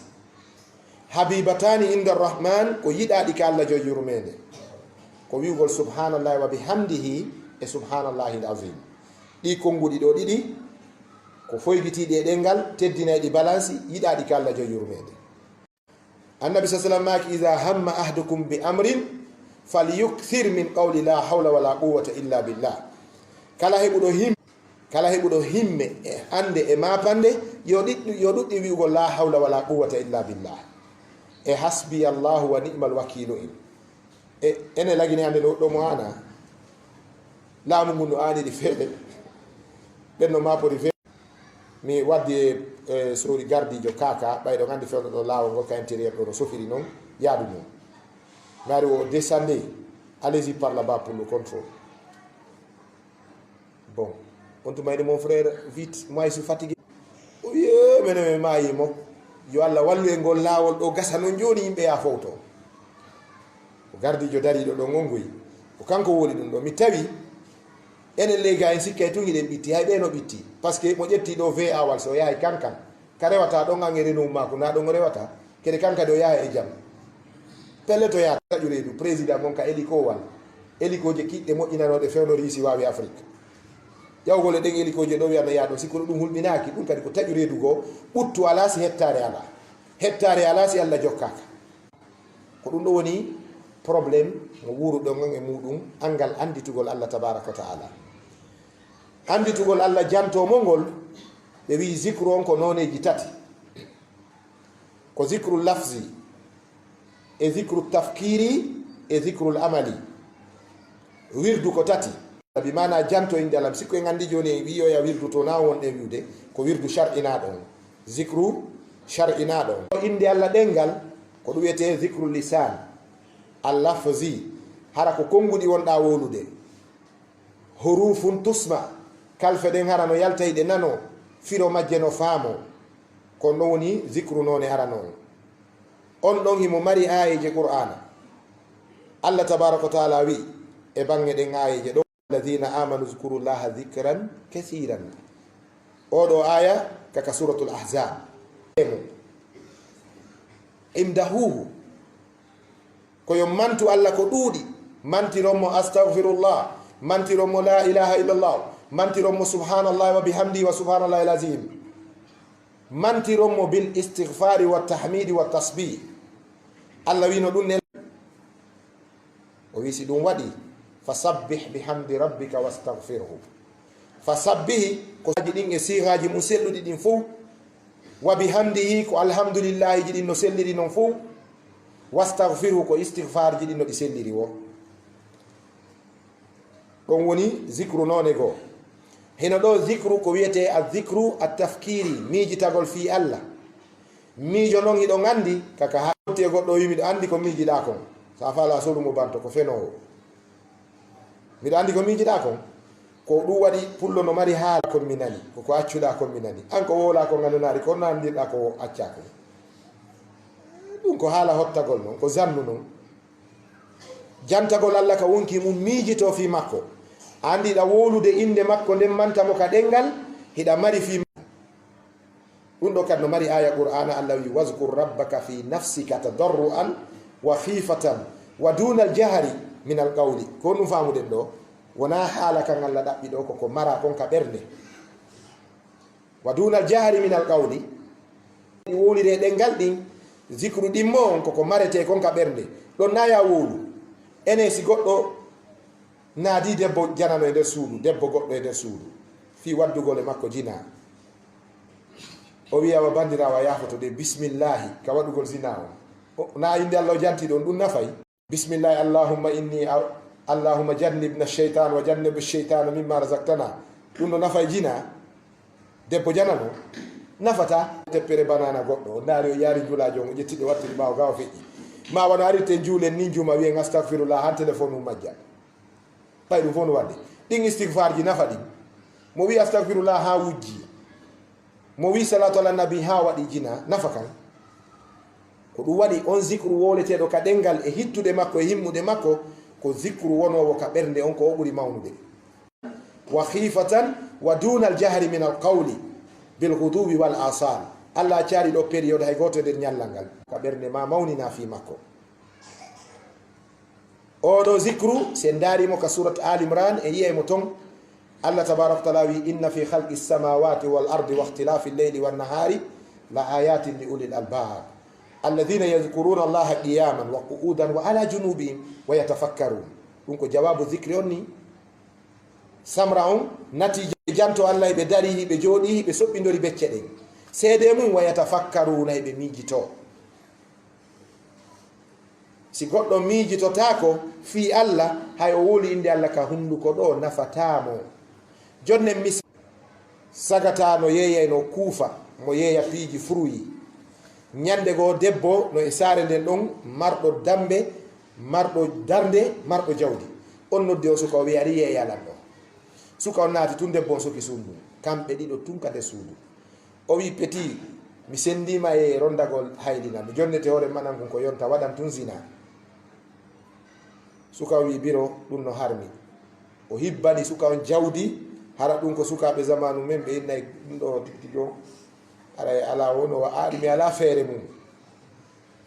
Habibatani inda Rahman, ko yiɗaaɗi ka Allah joy yurmeende. Ko wi'ugol subhanallahi wa bihamdihi e subhanallahil azim. Ɗi konnguɗi ɗo ɗiɗi, ko foygitiiɗi e ɗemngal, teddinayɗi balansi, yiɗaaɗi ka Allah joy yurmeende. Annabi sa sallam maaki: "Iza hamma ahdukum bi amrin, falyukthir min qawli la hawla wala quwwata illa billah." Kala heɓuɗo him-, kala heɓuɗo himme e hannde e maapande, yo ɗiɗɗu-, yo ɗuɗɗi wi'ugol la hawla wala quwwata illa billah. E hasbi Allahu wa ni'mal wakiilu en. E, ene lagini hannde no ɗo mo ana. Laamu ngu no aaniri feere. Ɓen no maapori feere. Mi waddi e, e sori gardiijo kaka, ɓayɗo nganndi fewndo ɗo laawol ngol ka intérieur ɗo no sofiri non, yaadu mum. Mi ari o descendez, allez-y par là-bas pour le contrôle. Bon, on tuma ene mon frère, vite, moi je suis fatigué. O wiye, menen mi maayi mo. Yo Allah wallu e ngol laawol ɗo gasa non jooni yimɓe ya fowto. Ko gardiijo dariiɗo ɗo ngongoyi. Ko kanko woni ɗum ɗo. Mi tawi enen ley ga en sikkay tun hiɗen ɓitti, hay ɓe no ɓitti. Parce que mo ƴetti ɗo V A wal so yahay kankan. Ka rewata ɗon an e renowu maako, na ɗon o rewata. Kede kan kadi o yahay e jam. Pelle to yaha taƴu reedu, président mon ka hélico wal. Hélicoje kiɗɗe moƴƴinanooɗe fewndo Riisi waawi Afrik. Ƴawgol e ɗen hélicoje ɗo wiya no yaha ɗon, si kono ɗum hulɓinaaki, ɗum kadi ko taƴu reedu goo, ɓuttu alaa si hettaare alaa. Hettaare alaa si Allah jokkaaka. Ko ɗum ɗo woni problème mo wuuruɗon on e muɗum, anngal annditugol Allah tabaaraka wa ta'ala. Annditugol Allah jantoo mo ngol, ɓe wi'i zikru on ko nooneeji tati. Ko zikru lafzi, e zikru tafkiri, e zikru amali. Wirdu ko tati. Bi maana janto innde Allah. Sikko en anndi jooni en wi'i yo ya wirdu to na won ɗen wi'ude, ko wirdu shar'inaaɗo on. Zikru shar'inaaɗo on. Innde Allah ɗenngal, ko ɗum wiyetee zikru lisan, al lafzi. Hara ko konnguɗi wonɗaa wowlude. Hurufun tusma, kalfe ɗen hara no yaltay ɗe nanoo, firo majje no faamoo. Ko on ɗon woni zikru noone arano on. On ɗon himo mari aayeeje Qur'aana. Allah tabaaraka wa ta'ala wi'i e baŋŋe ɗen aayeeje ɗon: "Alladhina amanu zkurullaha zikran kathiran." Oo ɗoo aaya ka, ka Suuratul Ahzab. Imdahuhu. Ko yo mantu Allah ko ɗuuɗi. Mantiron mo astaghfirullah, mantiron mo la ilaha illallah, mantiron mo subhanallah wa bihamdi wa subhanallah al azim. Mantiron mo bil istighfari wa tahmidi wa tasbih. Allah wino ɗum ne. O wi si ɗum waɗi, fasabbih bihamdi rabbika wastaghfirhu. Fasabbihi ko aji ɗin e siiraaji mum selluɗi ɗin fow. Wa bihamdihi ko alhamdulillahi ji ɗin no selliri non fow. Wastaghfirhu ko istighfar ji ɗin no ɗi selliri wo. Ɗon woni zikru noone goo. Hino ɗo zikru ko wiyetee a zikru a tafkiri, miijitagol fii Allah. Miijo non hiɗon anndi, kaka ha-, e goɗɗo o wi miɗo anndi ko miijiɗaa kon. Sa fala solu mo banto ko fenoowo. Miɗo anndi ko miijiɗaa kon. Ko ɗum waɗi pullo no mari haala kon mi nani. Ko ko accuɗaa kon mi nani. An ko wowlaa kon annanaari, ko no anndirɗaa ko accaa kon. Ɗum ko haala hottagol non, ko zannu non. Jantagol Allah ka wonki mum miijitoo fii makko. Anndi hiɗa wowlude innde makko nden manta mo ka ɗenngal, hiɗa mari fii Ɗum ɗo kadi no mari aaya Qur'aana, Allah wi: "Wazkur rabbaka fi nafsika tadarru'an wa khifatan wa dunal jahri minal qawli." Ko ɗum faamuɗen ɗo, wonaa haala kan Allah ɗaɓɓi ɗo, ko ko mara kon ka ɓernde. "Wa dunal jahri minal qawli." Ɗi wowliree ɗenngal ɗin, zikru ɗin mo on, ko ko maretee kon ka ɓernde. Ɗon na ya wowlu. Enen si goɗɗo naadi debbo janano e nder suudu, debbo goɗɗo e nder suudu, fii waddugol e makko jinaa. O wi'a wa banndiraawo a yaafoto de, bismillaahi, ka waɗugol zinaa on. O, na innde Allah o janti ɗon, ɗum nafay. Bismillaahi, Allahumma inni a-, Allahumma jannibna shaytan wa jannibu shaytana mimma razaqtana. Ɗum no nafay jinaa. Debbo janano, nafata. Teppere banana goɗɗo, o ndaari o yaari njulaajo on, o ƴetti ɗo wattiri ɓaawo ga o feƴƴi. Ma wano arirten juulen nin juma wiyen astagfirullah han téléphone mum majja. Pay ɗum fof no waɗde. Ɗin istigfarji nafa ɗin. Mo wi astagfirullah ha wujji. Mo wi salatu ala nabi ha waɗi jina nafa kan. Ko ɗum waɗi on zikru woleteɗo ka ɗengal e hittude makko e himmude makko ko zikru wonowo ka ɓernde on ko o ɓuri mawnude. Wa khifatan wa duna al jahri min al qawli bil ghuduwi wal asal. Allah caari ɗo période hay goto e nder ñallal ngal ka ɓernde ma mawnina fi makko. Oɗo zikru si en ndaari mo ka surat al imran e yi'ay mo ton. Allah tabaraka wa taala wi inna fi khalqi samawati wal ardi wa ikhtilafi al layli wan nahari la ayatin li ulil albab alladhina yadhkuruna allaha qiyaman wa qu'udan wa ala junubihim wa yatafakkarun. Ɗum ko jawabu zikri on ni. Samra on nati janto Allah, hiɓe dari, hiɓe jooɗi, hiɓe soɓɓindori becce ɗen. Seede mum wa yatafakkaruna, hiɓe miijito. Si goɗɗo miijitotaako fii Allah, hay o wowli innde Allah ka hunnduko ɗoo, nafataa mo. Jonnen mis- sagata no yeeyay no kuufa, mo yeeya piiji furuyi. Ñannde goo debbo no e saare nden ɗon, marɗo dammbe, marɗo darnde, marɗo jawdi. On noddi o suka, o wi'i, "Ari yeeya lan ɗoo." Suka on naati tun, debbo on soki suudu ndun. Kamɓe ɗiɗo tun ka nder suudu. O wi'i, "Petit, mi senndiima e ronndagol haylina. Mi jonnete hoore manan kun ko yonta, waɗan tun zina." Suka on wi'i, "Biro, ɗun no harmi." O hibbani suka on jawdi, hara ɗun ko sukaaɓe zamaanu men, ɓe innay ɗun ɗoo tigi tigi on. Haray alaa woo no wa-, aaɗi mi alaa feere mum.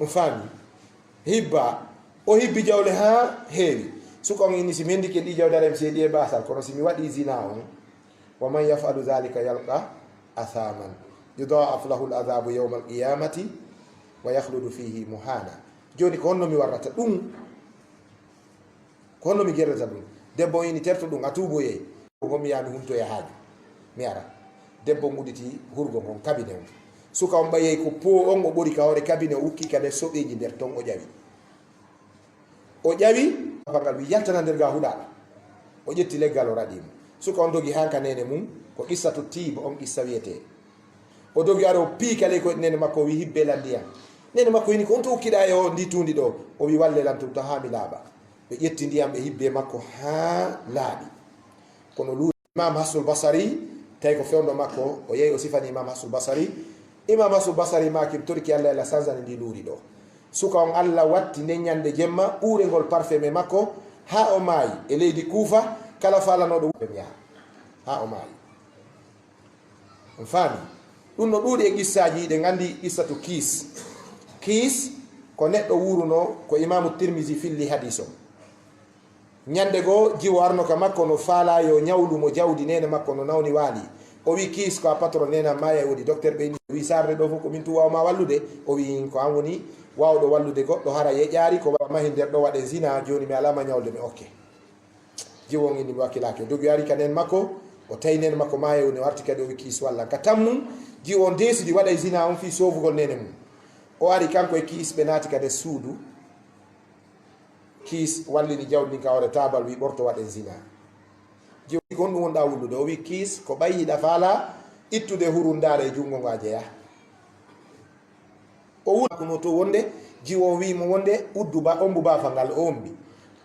On faami? Hibba, o hibbi jawle haa heewi. Suka on inni, "Si mi henndike ɗii jawdi, haray mi seeɗi e baasal, kono si mi waɗii zina on, wa man yaf'alu dhalika yalqa athaman yudha'af lahu al-adhabu yawma al-qiyamati wa yakhludu fihi muhana." Jooni ko honno mi warrata ɗun? Ko honno mi gerrata ɗun? Debbo on inni, "Terto ɗun, a tuuboyee." Ko mi yaha mi huntoya haaju. Mi ara. Debbo on udditi hurgo ngon, kabine on. Suka on ɓayey ko po on o ɓori ka hoore kabine, o ukki ka nder soɓeeji nder ton, o ƴawi. O ƴawi, papangal wi, "Yaltana nder ga huɗa." O ƴetti leggal, o raɗi mo. Suka on dogi haa ka neene mum, ko qissatu tiiba on qissa wiyetee. O dogi ari, o piika ley koyɗe neene makko, o wi, "Hibbe lan ndiyam." Neene makko inni, "Ko on to ukkiɗa e o ndi tuundi ɗoo?" O wi, "Walle lan tun tan haa mi laaɓa." Ɓe ƴetti ndiyam, ɓe hibbe makko haa laaɓi. Kono luuri Imam Hassul Basari, tawi ko fewndo makko, o yehi o sifani Imam Hassul Basari. Imam Hassul Basari maaki, "Mi torike Allah, Allah sanzani ndi luuri ɗoo." Suka on, Allah watti nden ñannde jemma uurengol parfum e makko, haa o maayi e leydi Kuufa, kala faalanooɗo wuuren yaha. Haa o maayi. On faami? Ɗun no ɗuuɗi e qissaaji, hiɗen anndi qissatu Kiis. Kiis ko neɗɗo wuuruno, ko Imaamu Tirmisi filli hadiis on. Ñannde goo, jiwo arno ka makko, no faalaa yo ñawlu mo jawdi neene makko no nawni waali. O wi, "Kiis, ko a patron, neene am maayi, o woodi docteur ɓe inni." O wi, "Saare nde ɗoo fof ko min tun waawa ma wallude?" O wi, "Ko an woni waawɗo wallude goɗɗo, hara yeƴaari ko mahi nder ɗoo waɗen zina, jooni mi alaa ma ñawlude mi okke." Jiwo on inni mi wakkilaaki. O dogi o ari ka neene makko, o tawi neene makko maayi, o warti kadi o wi, "Kiis, wallan." Ka tammum, jiwo on deesidi waɗay zina on fii soofugol neene mum. O ari kanko e Kiis, ɓe naati ka nder suudu. Kiis wallini jawdi ndin ka hoore taabal, wi, "Ɓorto waɗen zina." Jiwo wi, "Ko honɗum wonɗaa wullude?" O wi, "Kiis, ko ɓay hiɗa faalaa ittude hurundaare e junngo ngo a jeyaa?" O wuli kuno to wonde, jiwo wi mo wonde, "Uddu ba, ombu baafal ngal." O ombi.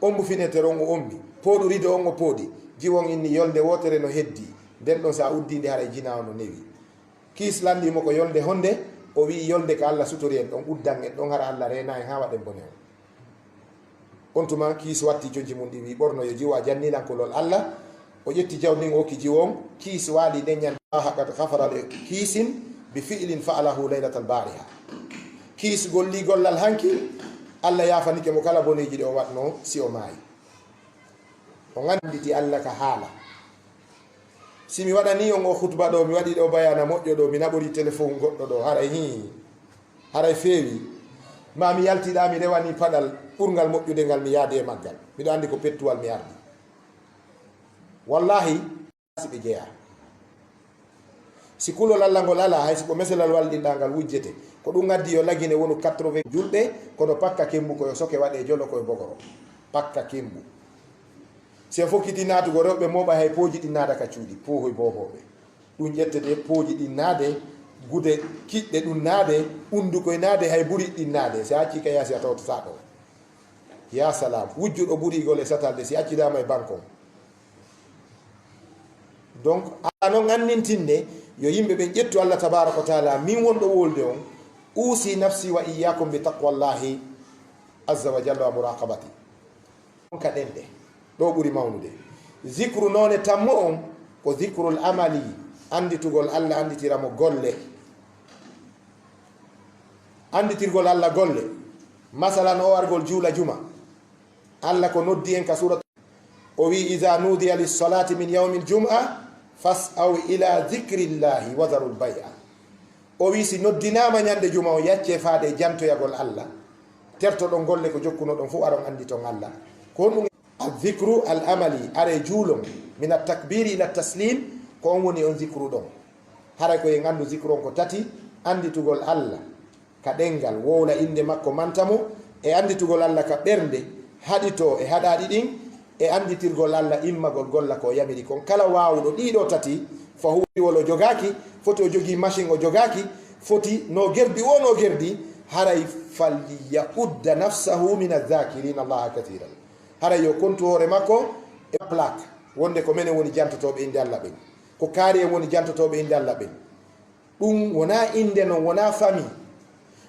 "Ombu finetere on." O ombi. "Pooɗu rido on." O pooɗi. Jiwo on inni, "Yolnde wootere no heddi. Nden ɗon si a uddii nde, haray jina on no newi." Kiis lanndii mo, "Ko yolnde honde?" O wi'i, "Yolnde ka Allah sutori en ɗon, uddan en ɗon, hara Allah reenaa en haa waɗen bone on." On tuma Kiis watti conci mun ɗin, wi'i, "Ɓorno, yo jiwo a jannii lan kulol Allah." O ƴetti jawdi ndin, o hokki jiwo on. Kiis waali nden ñannde, "Allaha qad ghafara li Kiisin bi fi'lin fa'alahu laylatal bariha." Kiis gollii gollal hanki, Allah yaafanike mo kala boneeji ɗi o waɗnoo si o maayi. O ngannditi Allah ka haala. Si mi waɗanii on oo khutba ɗoo, mi waɗii ɗoo bayaana moƴƴo ɗoo, mi naɓorii téléphone goɗɗo ɗoo, haray hii, haray feewi. Maa mi yaltii ɗaa, mi rewanii paɗal ɓurngal moƴƴude ngal, mi yaadi e maggal. Miɗo anndi ko pettuwal mi ardii. Wallaahi, si ɓe jeyaa. Si kulol Allah ngol alaa, hay si ko meselal walɗinɗaa ngal wujjete, ko ɗum addi yo lagine wonu quatre-vingts julɓe, kono pakka kembu ko yo soke waɗee jolo ko yo bogoro. Pakka kembu. Si en fokkiti naatugo rewɓe mooɓa hay pooji ɗin naada ka cuuɗi, poohoy boobooɓe. Ɗum ƴettete pooji ɗin naade Gude kiɗɗe ɗum naade, undukoy naade, hay buri ɗin naade. Si a accii ka yaasi a tawtotaa ɗo. Ya salam, wujjuɗo burigol e satalde si accidaama e bankon. Donc, a non annintinne yo yimɓe ɓen ƴettu Allah tabaraka wa taala, min wonɗo wolde on, uusi nafsi wa iyyakum bi taqwallahi azza wa jalla wa muraqabati. On ka ɗenɗe, ɗo ɓuri mawnude. Zikru noone tammo on ko zikrul amali, anditugol Allah, anditira mo golle. Anditirgol Allah golle. Masalan, o wargol juula juma. Allah ko noddi en ka surat, o wi, "Iza nudiya lis-salati min yawmil jum'a, fas'aw ila zikrillahi wa dharul bay'a." O wi, si noddinaama ñande juma, o yacce faade e jantoyagol Allah. Tertoɗon golle ko jokkunoɗon fof, aron anditon Allah. Ko honɗum? Al-zikru al-amali, are juulon, min at-takbiri ila taslim, ko on woni on zikru ɗon. Haray ko en anndu zikru on ko tati, annditugol Allah ka ɗenngal, wowla innde makko, manta mo, e annditugol Allah ka ɓernde, haɗitoo e haɗaaɗi ɗin, e annditirgol Allah immagol golla ko o yamiri kon. Kala waawuɗo ɗiɗo tati, fa huwa wala o jogaaki, foti o jogii machine o jogaaki, foti no gerdi o no gerdi, haray fal ya'udda nafsahu min az-zakirina Allaha kathiran. Haray yo kontu hoore makko e plaque, wonde ko menen woni jantotooɓe innde Allah ɓen, ko kaari en woni jantotooɓe innde Allah ɓen. Ɗum wonaa innde non, wonaa famille,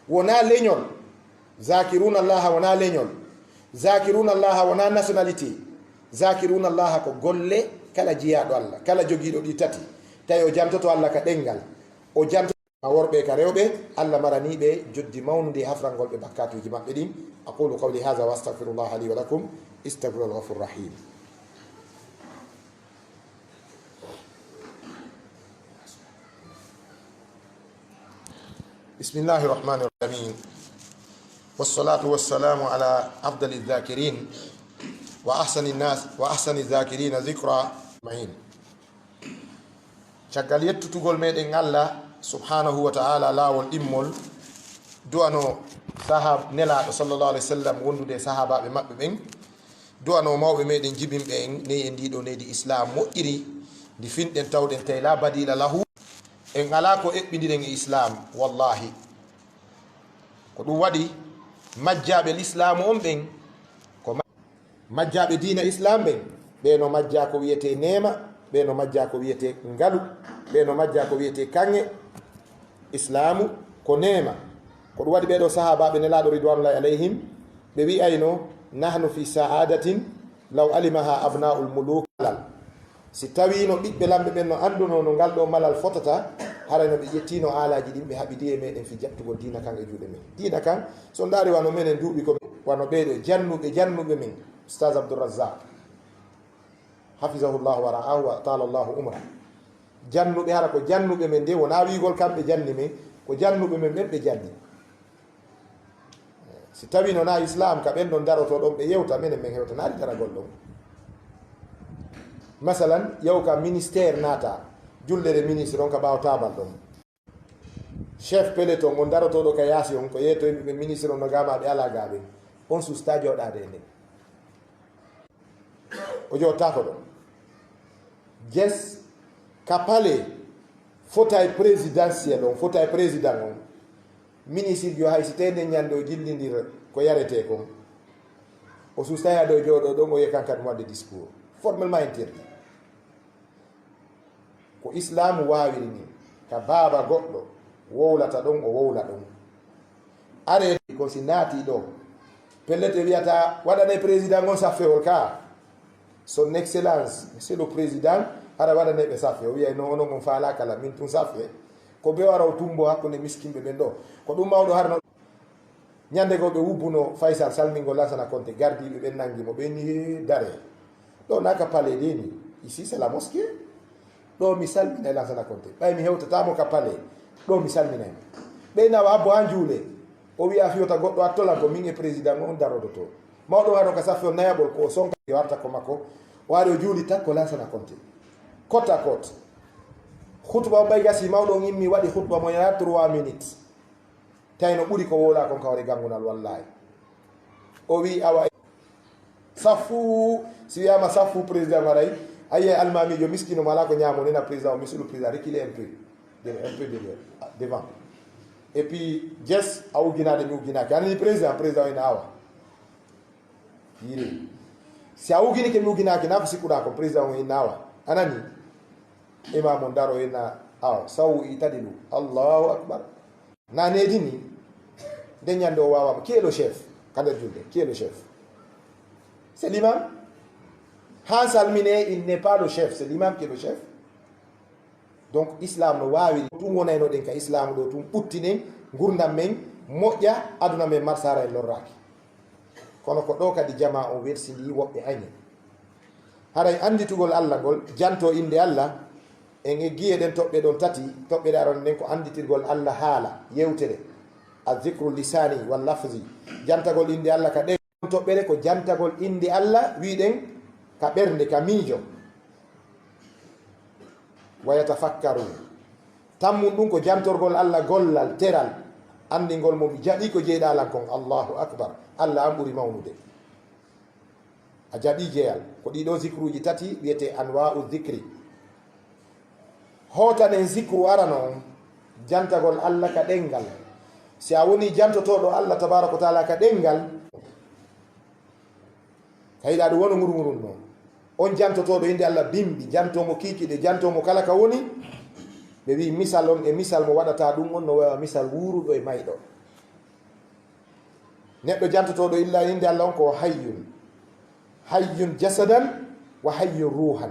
wonaa leñol. Zakiruna Allaha wonaa leñol. Zakiruna Allaha wonaa nationalité. Zakiruna Allaha ko golle kala jiyaaɗo Allah, kala jogiiɗo ɗi tati. Tawi o jantoto Allah ka ɗenngal, o jantoto ka worɓe ka rewɓe, Allah maranii ɓe joddi mawnundi e hafrangol ɓe bakkaatuuji maɓɓe ɗin. Aqulu qawli hadha wa astaghfirullaha li wa lakum. Istaghfiruhu huwal ghafurur rahim. بسم الله الرحمن الرحيم. والصلاة والسلام على أفضل الذاكرين وأحسن الناس وأحسن الذاكرين ذكرا أجمعين. Caggal yettutugol meɗen Allah subhanahu wa ta'ala laawol ɗimmol, du'ano sahab Nelaaɗo sallallahu alaihi wasallam wondude e sahabaaɓe maɓɓe ɓen, du'ano mawɓe meɗen jibinɓe en neyi e ndiɗo neydi Islam moƴƴiri, ndi finɗen tawɗen tawi la badila lahu. En alaa ko eɓɓindiren e Islam, wallahi. Ko ɗum waɗi majjaaɓe Lislaamu on ɓen, ko ma-, majjaaɓe diina Islam ɓen, ɓe no majjaa ko wiyetee neema, ɓe no majjaa ko wiyetee ngalu, ɓe no majjaa ko wiyetee kaŋŋe. Islaamu ko neema. Ko ɗum waɗi ɓee ɗoo sahaabaaɓe Nelaaɗo ridwanullahi alayhim, ɓe wi'ayno, "Nahnu fi sa'adatin law alimaha abna'ul muluk." Si tawiino ɓiɓɓe lamɓe ɓen no anndunoo no ngal ɗoo malal fotata, haray no ɓe ƴettiino aalaaji ɗin, ɓe haɓidi e meɗen fii jaɓtugol diina kan e juuɗe men. Diina kan, so on ndaari wano menen duuɓi ko wano ɓee ɗoo jannuɓe, jannuɓe men, Ustaz Abdul Razzaq, hafizahullahu wa ra'ahu wa atala Allahu umra. Jannuɓe, hara ko jannuɓe men de, wonaa wiigol kamɓe janni men, ko jannuɓe men ɓen ɓe janni. Si tawi no na Islam ka ɓen ɗon darotoo ɗon ɓe yewta, menen men hewtanaali daragol ɗon. Masalan, yaw ka ministère naata, jullere ministre on ka ɓaawo taabal ɗon. Chef peloton on darotooɗo ka yaasi on, ko yeeto yimɓe ɓe ministre on no gaamaa ɓe alaa gaa ɓen. On susta jooɗaade e nden. O jooɗtaako ɗon. Yes, ka palais, fauteuil présidentiel on, fauteuil président on, ministre jo hay si tawii nden ñande o jillindira ko yaretee kon, o susta yaade o jooɗoo ɗon, o wi'a kan kadi mo waɗde discours. Formellement interdit. Ko Islaamu waawiri nii, ka baaba goɗɗo wowlata ɗon, o wowla ɗon. Aree ko si naatii ɗoo, pellet ɓe wi'ata, "Waɗanee président on saffewol ka. Son Excellence, Monsieur le Président, hara waɗanee ɓe saffe." O wi'ay, "Non, onon on faalaaka lan, min tun saffe ko ɓe wara o tumbo hakkunde miskinɓe ɓen ɗoo." Ko ɗum mawɗo hara no. Ñande goo ɓe wubbuno Faysal salmingol Lansana Konte, gardiiɓe ɓen nangi mo, ɓe ni, "Hee, dare. Ɗoo na ka palais de ni. Ici, c'est la mosquée. Ɗoo mi salminay Lansana Konte. Ɓay mi hewtataa mo ka palais. Ɗoo mi salminay mo." Ɓe nawa abbo an juule. O wi'a fiyota goɗɗo attolan ko min e président on darodoto. Mawɗo wano ka saffe on nayaɓol ko o sonka yo arta ko makko. O ari o juuli takko Lansana Konte. Côte à côte. Khutba on ɓay gasi, mawɗo on immi waɗi khutba mo yana trois minutes. Tawi no ɓuri ko wowla kon ka hoore gangunal, wallahi. O wi, awa, saffu, si wiyama saffu, président waray, ayi, almamijo miskino mo ala ko ñaamo, nena président o, monsieur le président, reculez un peu. Derrière, un peu derrière, ah, devant. Et puis, Jess, a ugginaade mi ugginaaki. A nani président, président o ina awa. Yiri. Si a ugginike mi ugginaaki, naa ko sikkuɗaa ko président o ina awa. A nani? Imam on daro ina awa. Sawu i tadi ɗum. Allahu Akbar. Na needi ni. Nde ñande o wawa. Qui est le chef? Ka nder julde. Qui est le chef? C'est l'imam. Haa salmine, il n'est pas le chef. C'est l'imam qui est le chef. Donc, Islam no waawi ɗum wonaynoɗen ka Islam ɗo tun ɓuttinen ngurdam men moƴƴa, aduna men marsara en lorraaki. Kono ko ɗo kadi jamaa on welsindii woɓɓe añi. Haray annditugol Allah ngol, janto innde Allah, en eggi e ɗen toɓɓe ɗon tati, toɓɓere aron nden ko annditirgol Allah haala, yewtere, azzikru lisani wal lafzi, jantagol innde Allah ka ɗen. Toɓɓere ko jantagol innde Allah, wiɗen ka ɓernde, ka miijo. Wa yatafakkaru. Tammun ɗum ko jantorgol Allah gollal, teral, anndingol mo mi jaɓi ko jeyɗaa lan kon. Allahu Akbar. Allah an ɓuri mawnude. A jaɓi jeyal. Ko ɗiɗo zikruuji tati wiyetee anwa'u zikri. Hootanen zikru arano on, jantagol Allah ka ɗenngal. Si a woni jantotooɗo Allah tabaaraka wa taala ka ɗenngal, ka yiɗaa ɗum wano ngurngurun non. On jantotooɗo innde Allah bimbi, jantoo mo kiikiɗe, jantoo mo kala ka woni. Ɓe wi'i misal on e misal mo waɗataa ɗum on no wawa misal wuuruɗo e mayɗo. Neɗɗo jantotooɗo illa innde Allah on ko hayyun. Hayyun jasadan wa hayyun ruhan.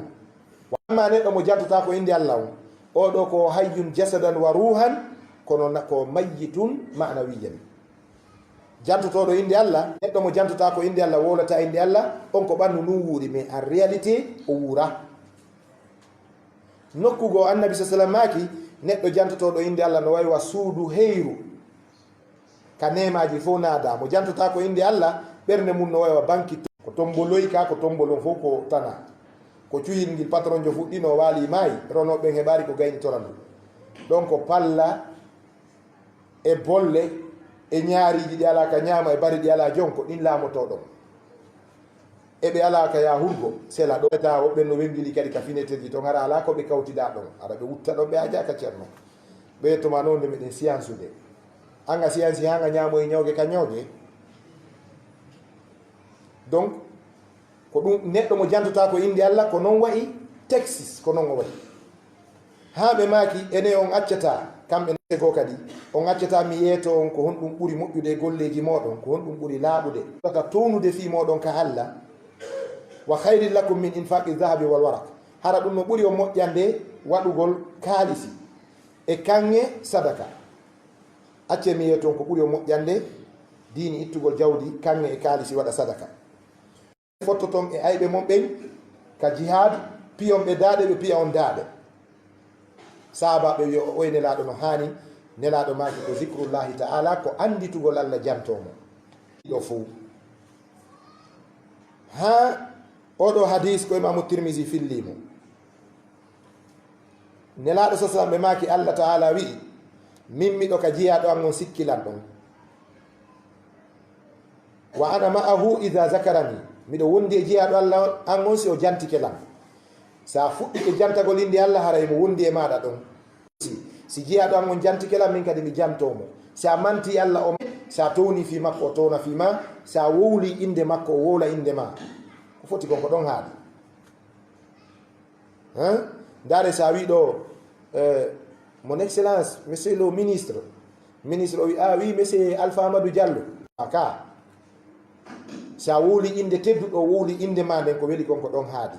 Wa amma neɗɗo mo jantotaa ko innde Allah on, oo ɗoo ko hayyun jasadan wa ruhan, kono na-, ko mayyitun ma'nawiyan. Jantotooɗo innde Allah, neɗɗo mo jantotaa ko innde Allah, wowlataa innde Allah, on ko ɓannu ndun wuuri, mais en réalité, o wuuraa. Nokku goo, Annabi sa sallam maaki, neɗɗo jantotooɗo innde Allah no wayi wa suudu heyru, ka neemaaji fof naadaa. Mo jantotaa ko innde Allah, ɓernde mum no wayi wa banki. Ko tomboloy ka, ko tombolon fof ko tana. Ko cuyel ngel patron jo fuɗɗino waali maayi, ronooɓe ɓen heɓaari ko gaynitora ndu. Ɗon ko palla, e bolle, e ñaariiji ɗi alaa ka ñaama, e bari ɗi alaa jon, ko ɗin laamotoo ɗon. E ɓe alaa ka yahurgo, sela ɗo. Taa woɓɓe no wemmbili kadi ka fineterji ton, hara alaa ko ɓe kawtidaa ɗon. Hara ɓe wutta ɗon, ɓe aajaa ka Ceerno. Ɓe yettoma noon nde meɗen siyansude. Anga siyansi haa nga ñaamoyi ñooge ka ñooge. Donc, ko ɗum neɗɗo mo jantotaa ko innde Allah, ko noon wayi Texas, ko noon o wayi. Haa ɓe maaki, ene on accataa, kamɓe nde goo kadi, on accataa mi yeeto on ko honɗum ɓuri moƴƴude e golleeji mooɗon, ko honɗum ɓuri laaɓude, ɓurata townude fii mooɗon ka Allah, wa khayrin lakum min infaqi dhahabi wal waraq, hara ɗum no ɓuri on moƴƴande waɗugol kaalisi e kaŋŋe sadaka. Accee mi yeeto on ko ɓuri on moƴƴande diini ittugol jawdi, kaŋŋe e kaalisi waɗa sadaka. Fottoton e ayɓe mon ɓen ka jihaad, piyon ɓe daaɗe, ɓe piya on daaɗe. Sahaabaaɓe wi'i, o oye Nelaaɗo no haani? Nelaaɗo maaki ko zikrullahi ta'ala, ko annditugol Allah jantoo mo. Ɗo fow. Haa oɗo hadiis ko Imaamu Tirmisi fillii mo. Nelaaɗo sa sallam ɓe maaki, Allah ta'ala wi'i, min miɗo ka jiyaaɗo an on sikkilan ɗon. Wa ana ma'ahu idha zakarani. Miɗo wondi e jiyaaɗo Allah an on si o jantike lan. Sa fuɗɗike jantagol innde Allah, hara emo wondi e maaɗa ɗon. Si, si jiyaaɗo an on jantike lan, min kadi mi jantoo mo. Si a manti Allah, o, si a towni fii makko, o towna fii ma. Si a wowli innde makko, o wowla innde ma. Ko foti kon ko ɗon haaɗi. Hein? Ndaare sa wi ɗo, eh, mon excellence, monsieur le ministre. Ministre o wi, ah oui, monsieur Alpha Amadou Diallo. Aka. Sa wowli innde tedduɗo, wowli innde ma nden, ko weli kon ko ɗon haaɗi.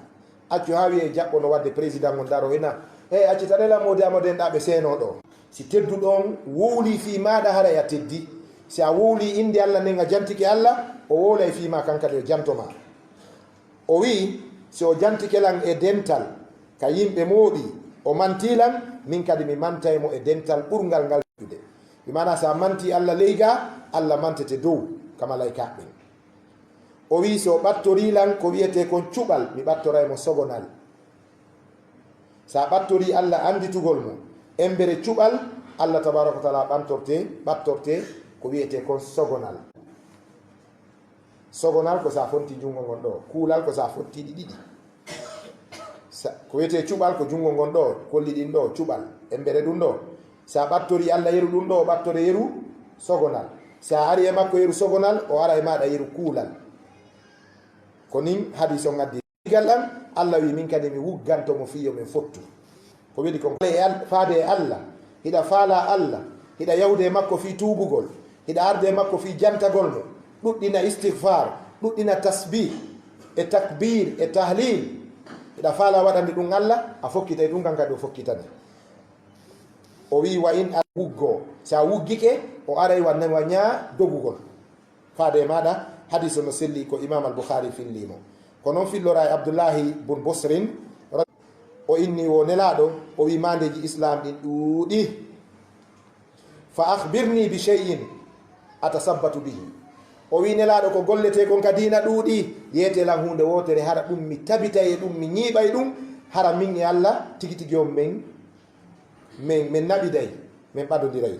Accu haa wi'e jaɓɓo no wadde président on daro ena. Hey, acci taɗe lan mode Amadou en ɗa ɓe seeno ɗo. Si tedduɗo on wowli fii maaɗa, haray a teddi. Si a wowli innde Allah nden, a jantike Allah, o wowlay fii ma, kan kadi o janto ma. O wi'i, si o jantike lan e dental ka yimɓe mooɗi, o mantii lan, min kadi mi mantay mo e dental ɓurngal ngal moƴƴude. Bi maanaa, si a mantii Allah ley gaa, Allah mantete dow ka malaykaaɓe ɓen. O wi'i, si o ɓattorii lan ko wi'etee kon cuɓal, mi ɓattoray mo sogonal. Si a ɓattorii Allah annditugol mo, embere cuɓal, Allah tabaaraka wa taala ɓantorte, ɓattorte ko wi'etee kon sogonal. Sogonal ko sa fonti junngo ngon ɗo, kuulal ko sa fotti ɗi ɗiɗi. Sa, ko wiyetee cuɓal ko junngo ngon ɗo, kolli ɗin ɗo, cuɓal. Embere ɗum ɗo, si a ɓattori Allah yeru ɗum ɗo, o ɓattore yeru sogonal. Si a ari e makko yeru sogonal, o ara e maaɗa yeru kuulal. Ko nin hadiis on addi. Digal am, Allah wi min kadi mi wugganto mo fii yo men fottu. Ko weli kon, faade e Al-, faade e Allah, hiɗa faalaa Allah, hiɗa yahude e makko fii tuubugol, hiɗa arde e makko fii jantagol mo, ɗuɗɗina istigfaar, ɗuɗɗina tasbih, e takbir, e tahlil, hiɗa faalaa waɗande ɗum Allah, a fokkitay ɗum, kan kadi o fokkitane. O wi, wa in a wuggo, si a wuggike, o aray wa, wa ñaa dogugol. Faade e maaɗa, hadiis o no selli, ko Imaam Al-Bukhari fillii mo. Ko non fillora e Abdullahi bun Busrin, o inni wo Nelaaɗo, o wi maandeeji Islaam ɗin ɗuuɗi. Fa akhbirni bi shay'in atasabbatu bihi. O wi Nelaaɗo ko golletee kon ka diina ɗuuɗi, yeetee lan huunde wootere hara ɗum mi tabitay e ɗum, mi ñiiɓay ɗum, hara min e Allah tigi tigi on men, men, men naɓiday, men ɓadondiray.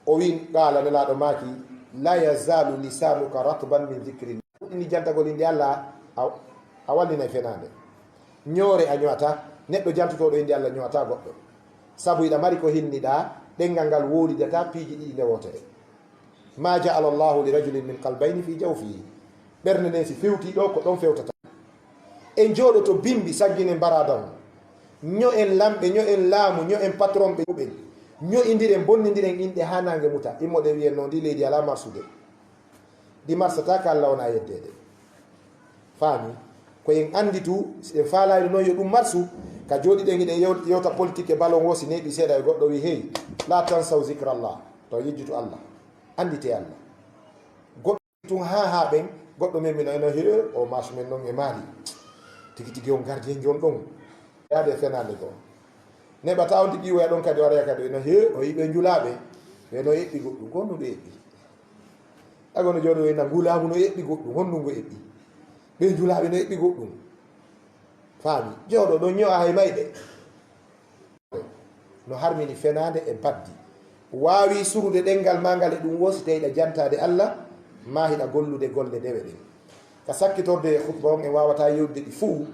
O wi, qaala, Nelaaɗo maaki, la yazaalu lisaanuka ratban min dhikrillah. Ɗuɗɗini jantagol innde Allah, a, a wallinay fenaande. Ñoore a ño'ata, neɗɗo jantotooɗo innde Allah ño'ata goɗɗo. Sabu hiɗa mari ko hinniɗaa, ɗenngal ngal wowlidataa piiji ɗiɗi nde wootere. Ma ja'ala Allahu li rajulin min qalbayni fi jawfihi. Ɓernde nden si fewtii ɗo, ko ɗon fewtata. En jooɗoto bimbi, sagginen barada on. Ño'en lamɓe, ño'en laamu, ño'en patron ɓe ɓen. Ño'indiren, bonnindiren inɗe haa naange muta. Immoɗen wi'en no ndi leydi alaa marsude. Ndi marsataa ka Allah wonaa yeddeede. Faami? Ko en annditu, si en faalaa no yo ɗum marsu, ka jooɗiɗen hiɗen yew-, yewta politique e ballon wo, si neeɓi seeɗa e goɗɗo wi, hey, la tansaw zikrallah. To yejjutu Allah. Annditee Allah. Goɗɗo tun haa haa ɓen, goɗɗo men mino eno, he, o maasu men non e Mali. Tigi tigi on gardien jon ɗon. Yaade e fenaande goo. Neɓata on tigi ɓiwoya ɗon kadi, o araya kadi, eno, he, o yiɓe njulaaɓe. Ɓe no eɓɓi goɗɗum, ko honɗum ɓe eɓɓi? Ago no jooɗo ena ngulaamu no eɓɓi goɗɗum, honɗum ngo eɓɓi? Ɓe njulaaɓe no eɓɓi goɗɗum. Faami? Jooɗo ɗon ño'a hay mayɓe. No harmini fenaande e baddi. Waawi surude ɗenngal maa ngal e ɗum woo si tawi ɗa jantaade Allah, maa hiɗa gollude golle dewe ɗen. Ka sakkitorde e khutba on, en waawataa yewtude ɗi fuu.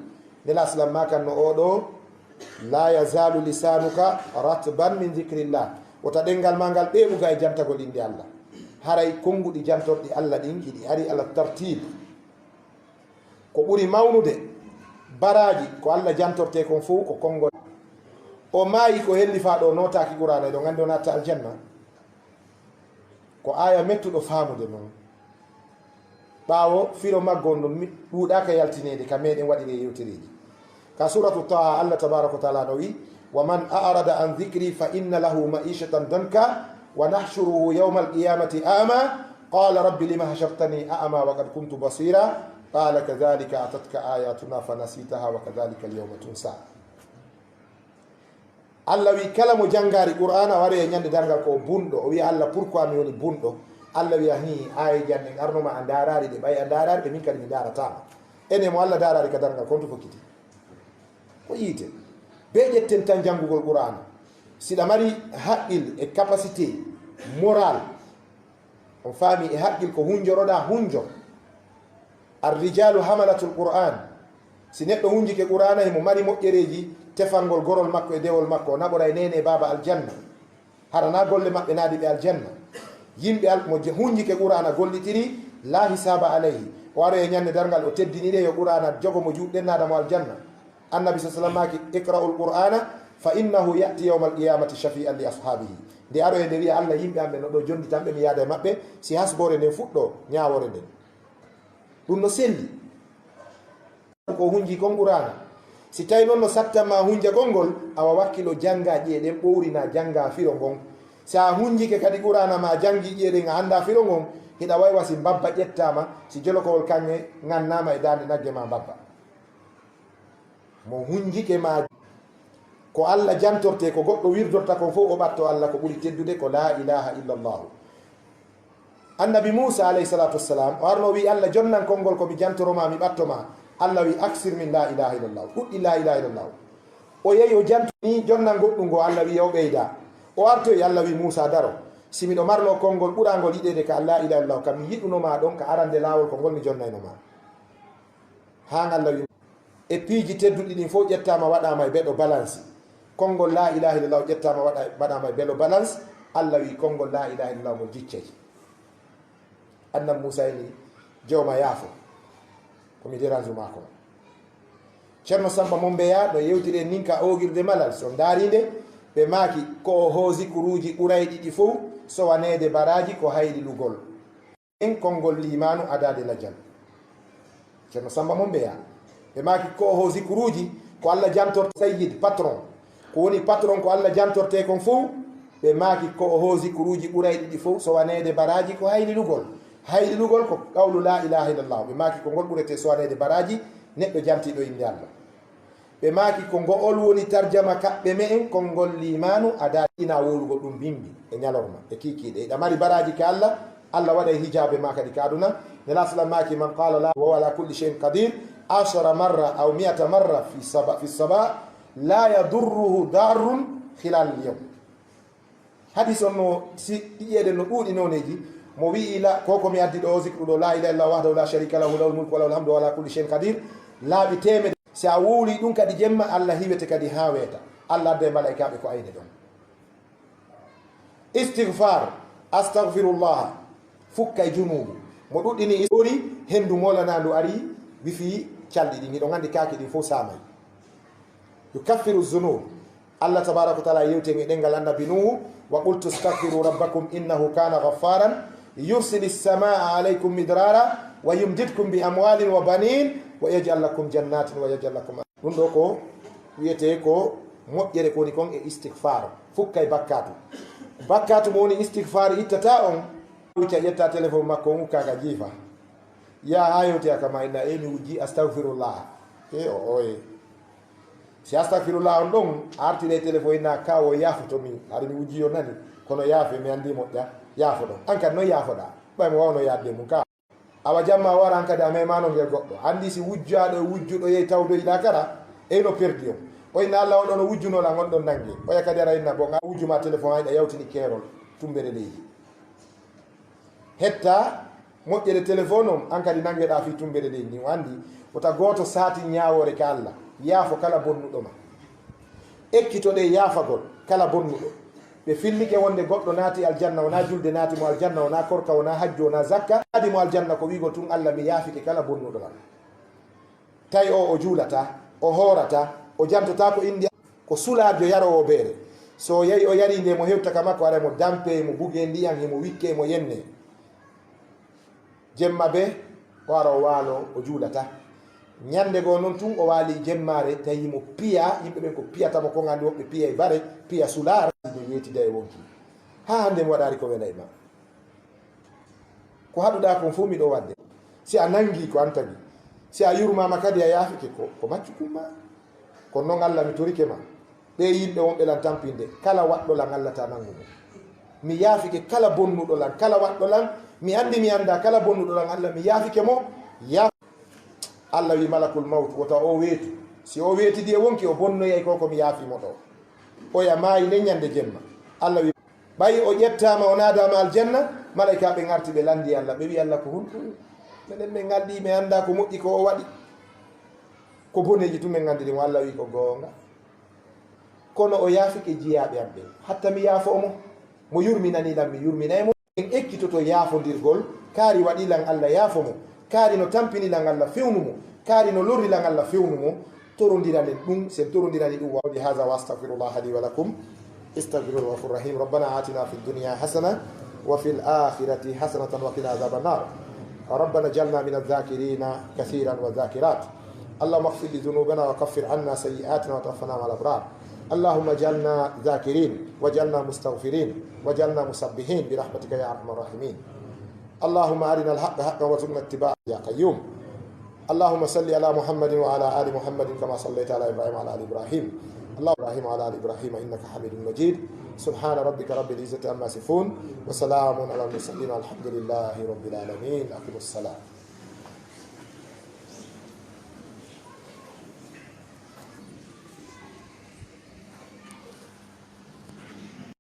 Nelaa salam maakan no oo ɗoo, la yazaalu lisaanuka ratban min dhikrillah. Wota ɗenngal maa ngal ɓeeɓu ga e jantagol innde Allah. Haray konnguɗi jantorɗi Allah ɗin, hiɗi ari ala tartiib. Ko ɓuri mawnude baraaji ko Allah jantortee kon fow ko konngol. O maayi ko hellifaa ɗo nootaaki Qur'aana, eɗon anndi o naatta aljanna. Ko aaya mettuɗo faamude non. Ɓaawo firo maggo on ɗum mi-, ɗuuɗaaka yaltineede ka meɗen waɗiree yewtereeji. Ka suuratu Taaha, Allah tabaaraka wa ta'aala no wi, wa man a'rada an dhikri fa inna lahu ma'ishatan danka wa nahshuruhu yawmal qiyamati a'ma, qala rabbi lima hashartani a'ma wa qad kuntu basira, qala kadhalika atatka ayatuna fa nasitaha wa kadhalika al yawma tunsa. Allah wi kala mo janngaali Qur'aana, o aroya ñande darngal ko o bunɗo, o wiya Allah pourquoi mi woni bunɗo? Allah wiya hi, aayeeji an ɗen arno ma a ndaaraali ɗe, ɓay a ndaaraali ɗe, min kadi mi ndaarataa ma. Ene mo Allah ndaaraali ka darngal, ko honto fokkiti? Ko yiite. Bee ƴetten tan janngugol Qur'aana. Si ɗa mari haqqil e capacité moral, on faami e haqqil ko hunjoroɗaa, hunjo. Ar-rijalu hamalatul Qur'an. Si neɗɗo hunjike Qur'aana, himo mari moƴƴereeji tefangol gorol makko e dewol makko, o naɓoray neene e baaba aljanna. Hara naa golle maɓɓe naadi ɓe aljanna. Yimɓe al-, mo je-, hunjike Qur'aana gollitiri, laa hisaaba alayhi. O aroya ñande darngal, o teddinire, yo Qur'aana jogo mo juuɗe ɗen, naada mo aljanna. Annabi sa sallam maaki, iqra'ul Qur'aana fa innahu ya'ti yawmal qiyamati shafi'an li ashaabihi. Nde aroya nde wiya, Allah, yimɓe am ɓe no ɗo jonditan ɓe, mi yaada e maɓɓe, si hasboore nden fuɗɗo, ñaawoore nden. Ɗum no selli. Ko hunji kon Qur'aana. Si tawi non no sattan ma hunjagol ngol, awa wakkilo jannga ƴi'e ɗen ɓowri na jannga firo ngon. Si a hunjike kadi Qur'aana ma janngi ƴi'e ɗen a annda firo ngon, hiɗa waywa si mbabba ƴettaama, si jolokowol kaŋŋe ŋannaama e daande nagge ma mbabba. Mo hunjike ma ko Allah jantorte, ko goɗɗo wirdorta kon fof o ɓatto Allah, ko ɓuri teddude ko laa ilaaha illa Allahu. Annabi Muusa alayhi salaatu wassalaam, o arno o wi'i Allah, jonnan konngol ko mi jantoro ma, mi ɓatto ma. Allah wi'i, aksir min laa ilaaha illa Allahu. Ɗuɗɗi laa ilaaha illa Allahu. O yehi o janto ni jonnan goɗɗum ngo, Allah wi'i o ɓeyda. O artoyi, Allah wi'i Muusa, daro. Si miɗo marno konngol ɓurangol yiɗeede ka laa ilaaha illa Allahu, ka mi yiɗuno ma ɗon ka arande laawol ko ngol mi jonnayno ma. Haa ngal lawi e piiji tedduɗi ɗin fof ƴettaama waɗaama e beɗo balansi. Konngol laa ilaaha illallah ƴettaama waɗa-, waɗaama e belo balance. Allah wi konngol laa ilaaha illallah ngol jiccay. Annabi Muusa ini, "Jooma yaafo, ko mi dérange maa ko." Ceerno Sammba Mombeya no yewtiri en nin ka oogirde malal, so ndaari nde, ɓe maaki ko o hoo zikruuji ɓurayɗi ɗi fow sowaneede baraaji ko haylilugol en konngol liimaanu adaade lajal. Ceerno Sammba Mombeya, ɓe maaki ko o hoo zikruuji ko Allah jantorte sayyid, patron. Ko woni patron ko Allah jantorte kon fow, ɓe maaki ko o hoo zikruuji ɓurayɗi ɗi fow sowaneede baraaji ko haylilugol. Haylilugol ko qawlu laa ilaaha illallah. Ɓe maaki ko ngol ɓurete sowaneede baraaji neɗɗo jantiiɗo innde Allah. Ɓe maaki ko ngo'ol woni tarjama kaɓɓe me'en konngol liimaanu adaade ina wowlugol ɗum bimbi e ñalorma e kiikiiɗe. Iɗa mari baraaji ka Allah, Allah waɗay hijaabe maa kadi ka aduna. Nelaaɗo sallam maaki, "Man qaala laa wa huwa ala kulli shay'in qadir ashara marra aw mi'ata marra fi saba, fi saba, la yadurruhu darrun khilal al-yawm." Hadis on no, si ɗiyeɗen no ɗuuɗi nooneeji. Mo wi'i la, ko ko mi addi ɗo, zikru ɗo, laa ilaaha illa wahdahu laa sharika lahu, lahul mulku wa lahul hamdu wa ala kulli shay'in qadir, laaɓi teemedere. Si a wowli ɗum kadi jemma, Allah hiwete kadi haa weeta. Allah adda e malaykaaɓe ko ayne ɗon. Istighfar, astaghfirullah, fukka e junuubu. Mo ɗuɗɗini istori, hendu moolanaandu ari, wifi calɗi ɗin. Hiɗon anndi kaaki ɗin fof saamay. Yukaffiru zunub. Allah tabaraka wa taala yewti e ɗengal Annabi Nuhu, "Wa qultu astaghfiru rabbakum innahu kana ghaffaran, yursili samaa alaykum midrara, wa yumdidkum bi amwalin wa banin, wa yaj'al lakum jannatin wa yaj'al lakum." Ɗum ɗo ko wiyete ko moƴƴere ko woni kon e istighfar, fukka e bakkatu. Bakkatu mo woni istighfar ittata on, wucca ƴetta téléphone makko on, ukka ka jiifa. Yaa haa yewti a kama inna, "E mi wujji astaghfirullah." E o, oye. Si astaghfirullah on ɗon, a artire téléphone inna, "Ka o yaafoto mi, hari mi wujji yo nani, kono yaafe mi anndi moƴƴa, yaafo ɗon." An kadi non yaafoɗa, ɓay mo wawno yaadde mum ka. Awa jamma o wara an kadi a memano ngel goɗɗo. Anndi si wujjaaɗo e wujjuɗo yehi tawdoyiɗa kara, ey no perdi on. O inna Allah on ɗon o wujjuno lan on ɗon nange. Oya kadi ara inna bon, a wujju ma téléphone hayɗa yawtini keerol, tumbere leydi. Hetta moƴƴere téléphone on, an kadi nangeɗaa fii tumbere leydi ndin. O anndi wota gooto saati ñaawoore ka Allah. Yaafo kala bonnuɗo ma. Ekkitoɗee yaafagol kala bonnuɗo. Ɓe fillike wonde goɗɗo naati aljanna, wonaa julde naati mo aljanna, wonaa korka, wonaa hajju, wonaa zakka. Naati mo aljanna ko wi'ugol tun, "Allah, mi yaafike kala bonnuɗo lan." Tawi o, o juulataa, o hoorataa, o jantotaa ko indi, ko sulaarjo yaroowo beere. So o yahi o yari nde mo hewta ka makko, ara mo dampe, mo buge ndiyan, himo wikke, mo yenne. Jemma be, o ara o waalo, o juulataa. Ñande goo non tun o waali jemmaare, tawi mo piya, yimɓe ɓen ko piyata mo kon, anndi woɓɓe piya e bare, piya sulaar, no yeetida e wonki. Haa hannde mi waɗaari ko welay ma. Ko haɗuɗaa kon fof miɗo waɗde. Si a nangi ko an tagi. Si a yurmaama kadi a yaafike ko, ko maccukum ma. Kono non Allah mi torike ma. Ɓee yimɓe wonɓe lan tampinde, kala waɗɗo lan Allah ta nangu mo. Mi yaafike kala bonnuɗo lan, kala waɗɗo lan, mi anndi mi anndaa kala bonnuɗo lan Allah mi yaafike mo. Yaaf-, Allah wi malakul mawt, wota o weetu. Si o weetidi e wonki o bonnoyay ko ko mi yaafi mo ɗo. Oya maayi nden ñande jemma. Allah wi Ɓay o ƴettaama, o naadaama aljanna, malaykaaɓe ngarti, ɓe lanndi Allah, ɓe wi'i Allah, "Ko honɗum? Menen men ngalɗii, men anndaa ko moƴƴi ko o waɗi. Ko boneeji tun men nganndiri mo." Allah wi'i, "Ko goonga. Kono o yaafike jiyaaɓe am ɓen. Hatta mi yaafoo mo. Mo yurminanii lan, mi yurminay mo." En ekkitoto yaafondirgol, kaari waɗi lan Allah yaafo mo, kaari no tampini lan Allah fewnu mo, kaari no lorri lan Allah fewnu mo, torondiranen ɗum, sen torondirani ɗum wa-, wa-, haza wa astaghfirullah li wa lakum. Astaghfirullah ghafurur rahim. ربنا آتنا في الدنيا حسنة وفي الآخرة حسنة وقنا عذاب النار. ربنا اجعلنا من الذاكرين كثيرا والذاكرات. اللهم اغفر لذنوبنا وكفر عنا سيئاتنا وتوفنا مع الأبرار. اللهم اجعلنا ذاكرين واجعلنا مستغفرين واجعلنا مسبحين برحمتك يا أرحم الراحمين. اللهم أرنا الحق حقا وارزقنا اتباعه يا قيوم. اللهم صل على محمد وعلى آل محمد كما صليت على إبراهيم وعلى آل إبراهيم. اللهم إبراهيم وعلى آل إبراهيم إنك حميد مجيد. سبحان ربك رب العزة عما يصفون. وسلام على المرسلين والحمد لله رب العالمين. أقم الصلاة.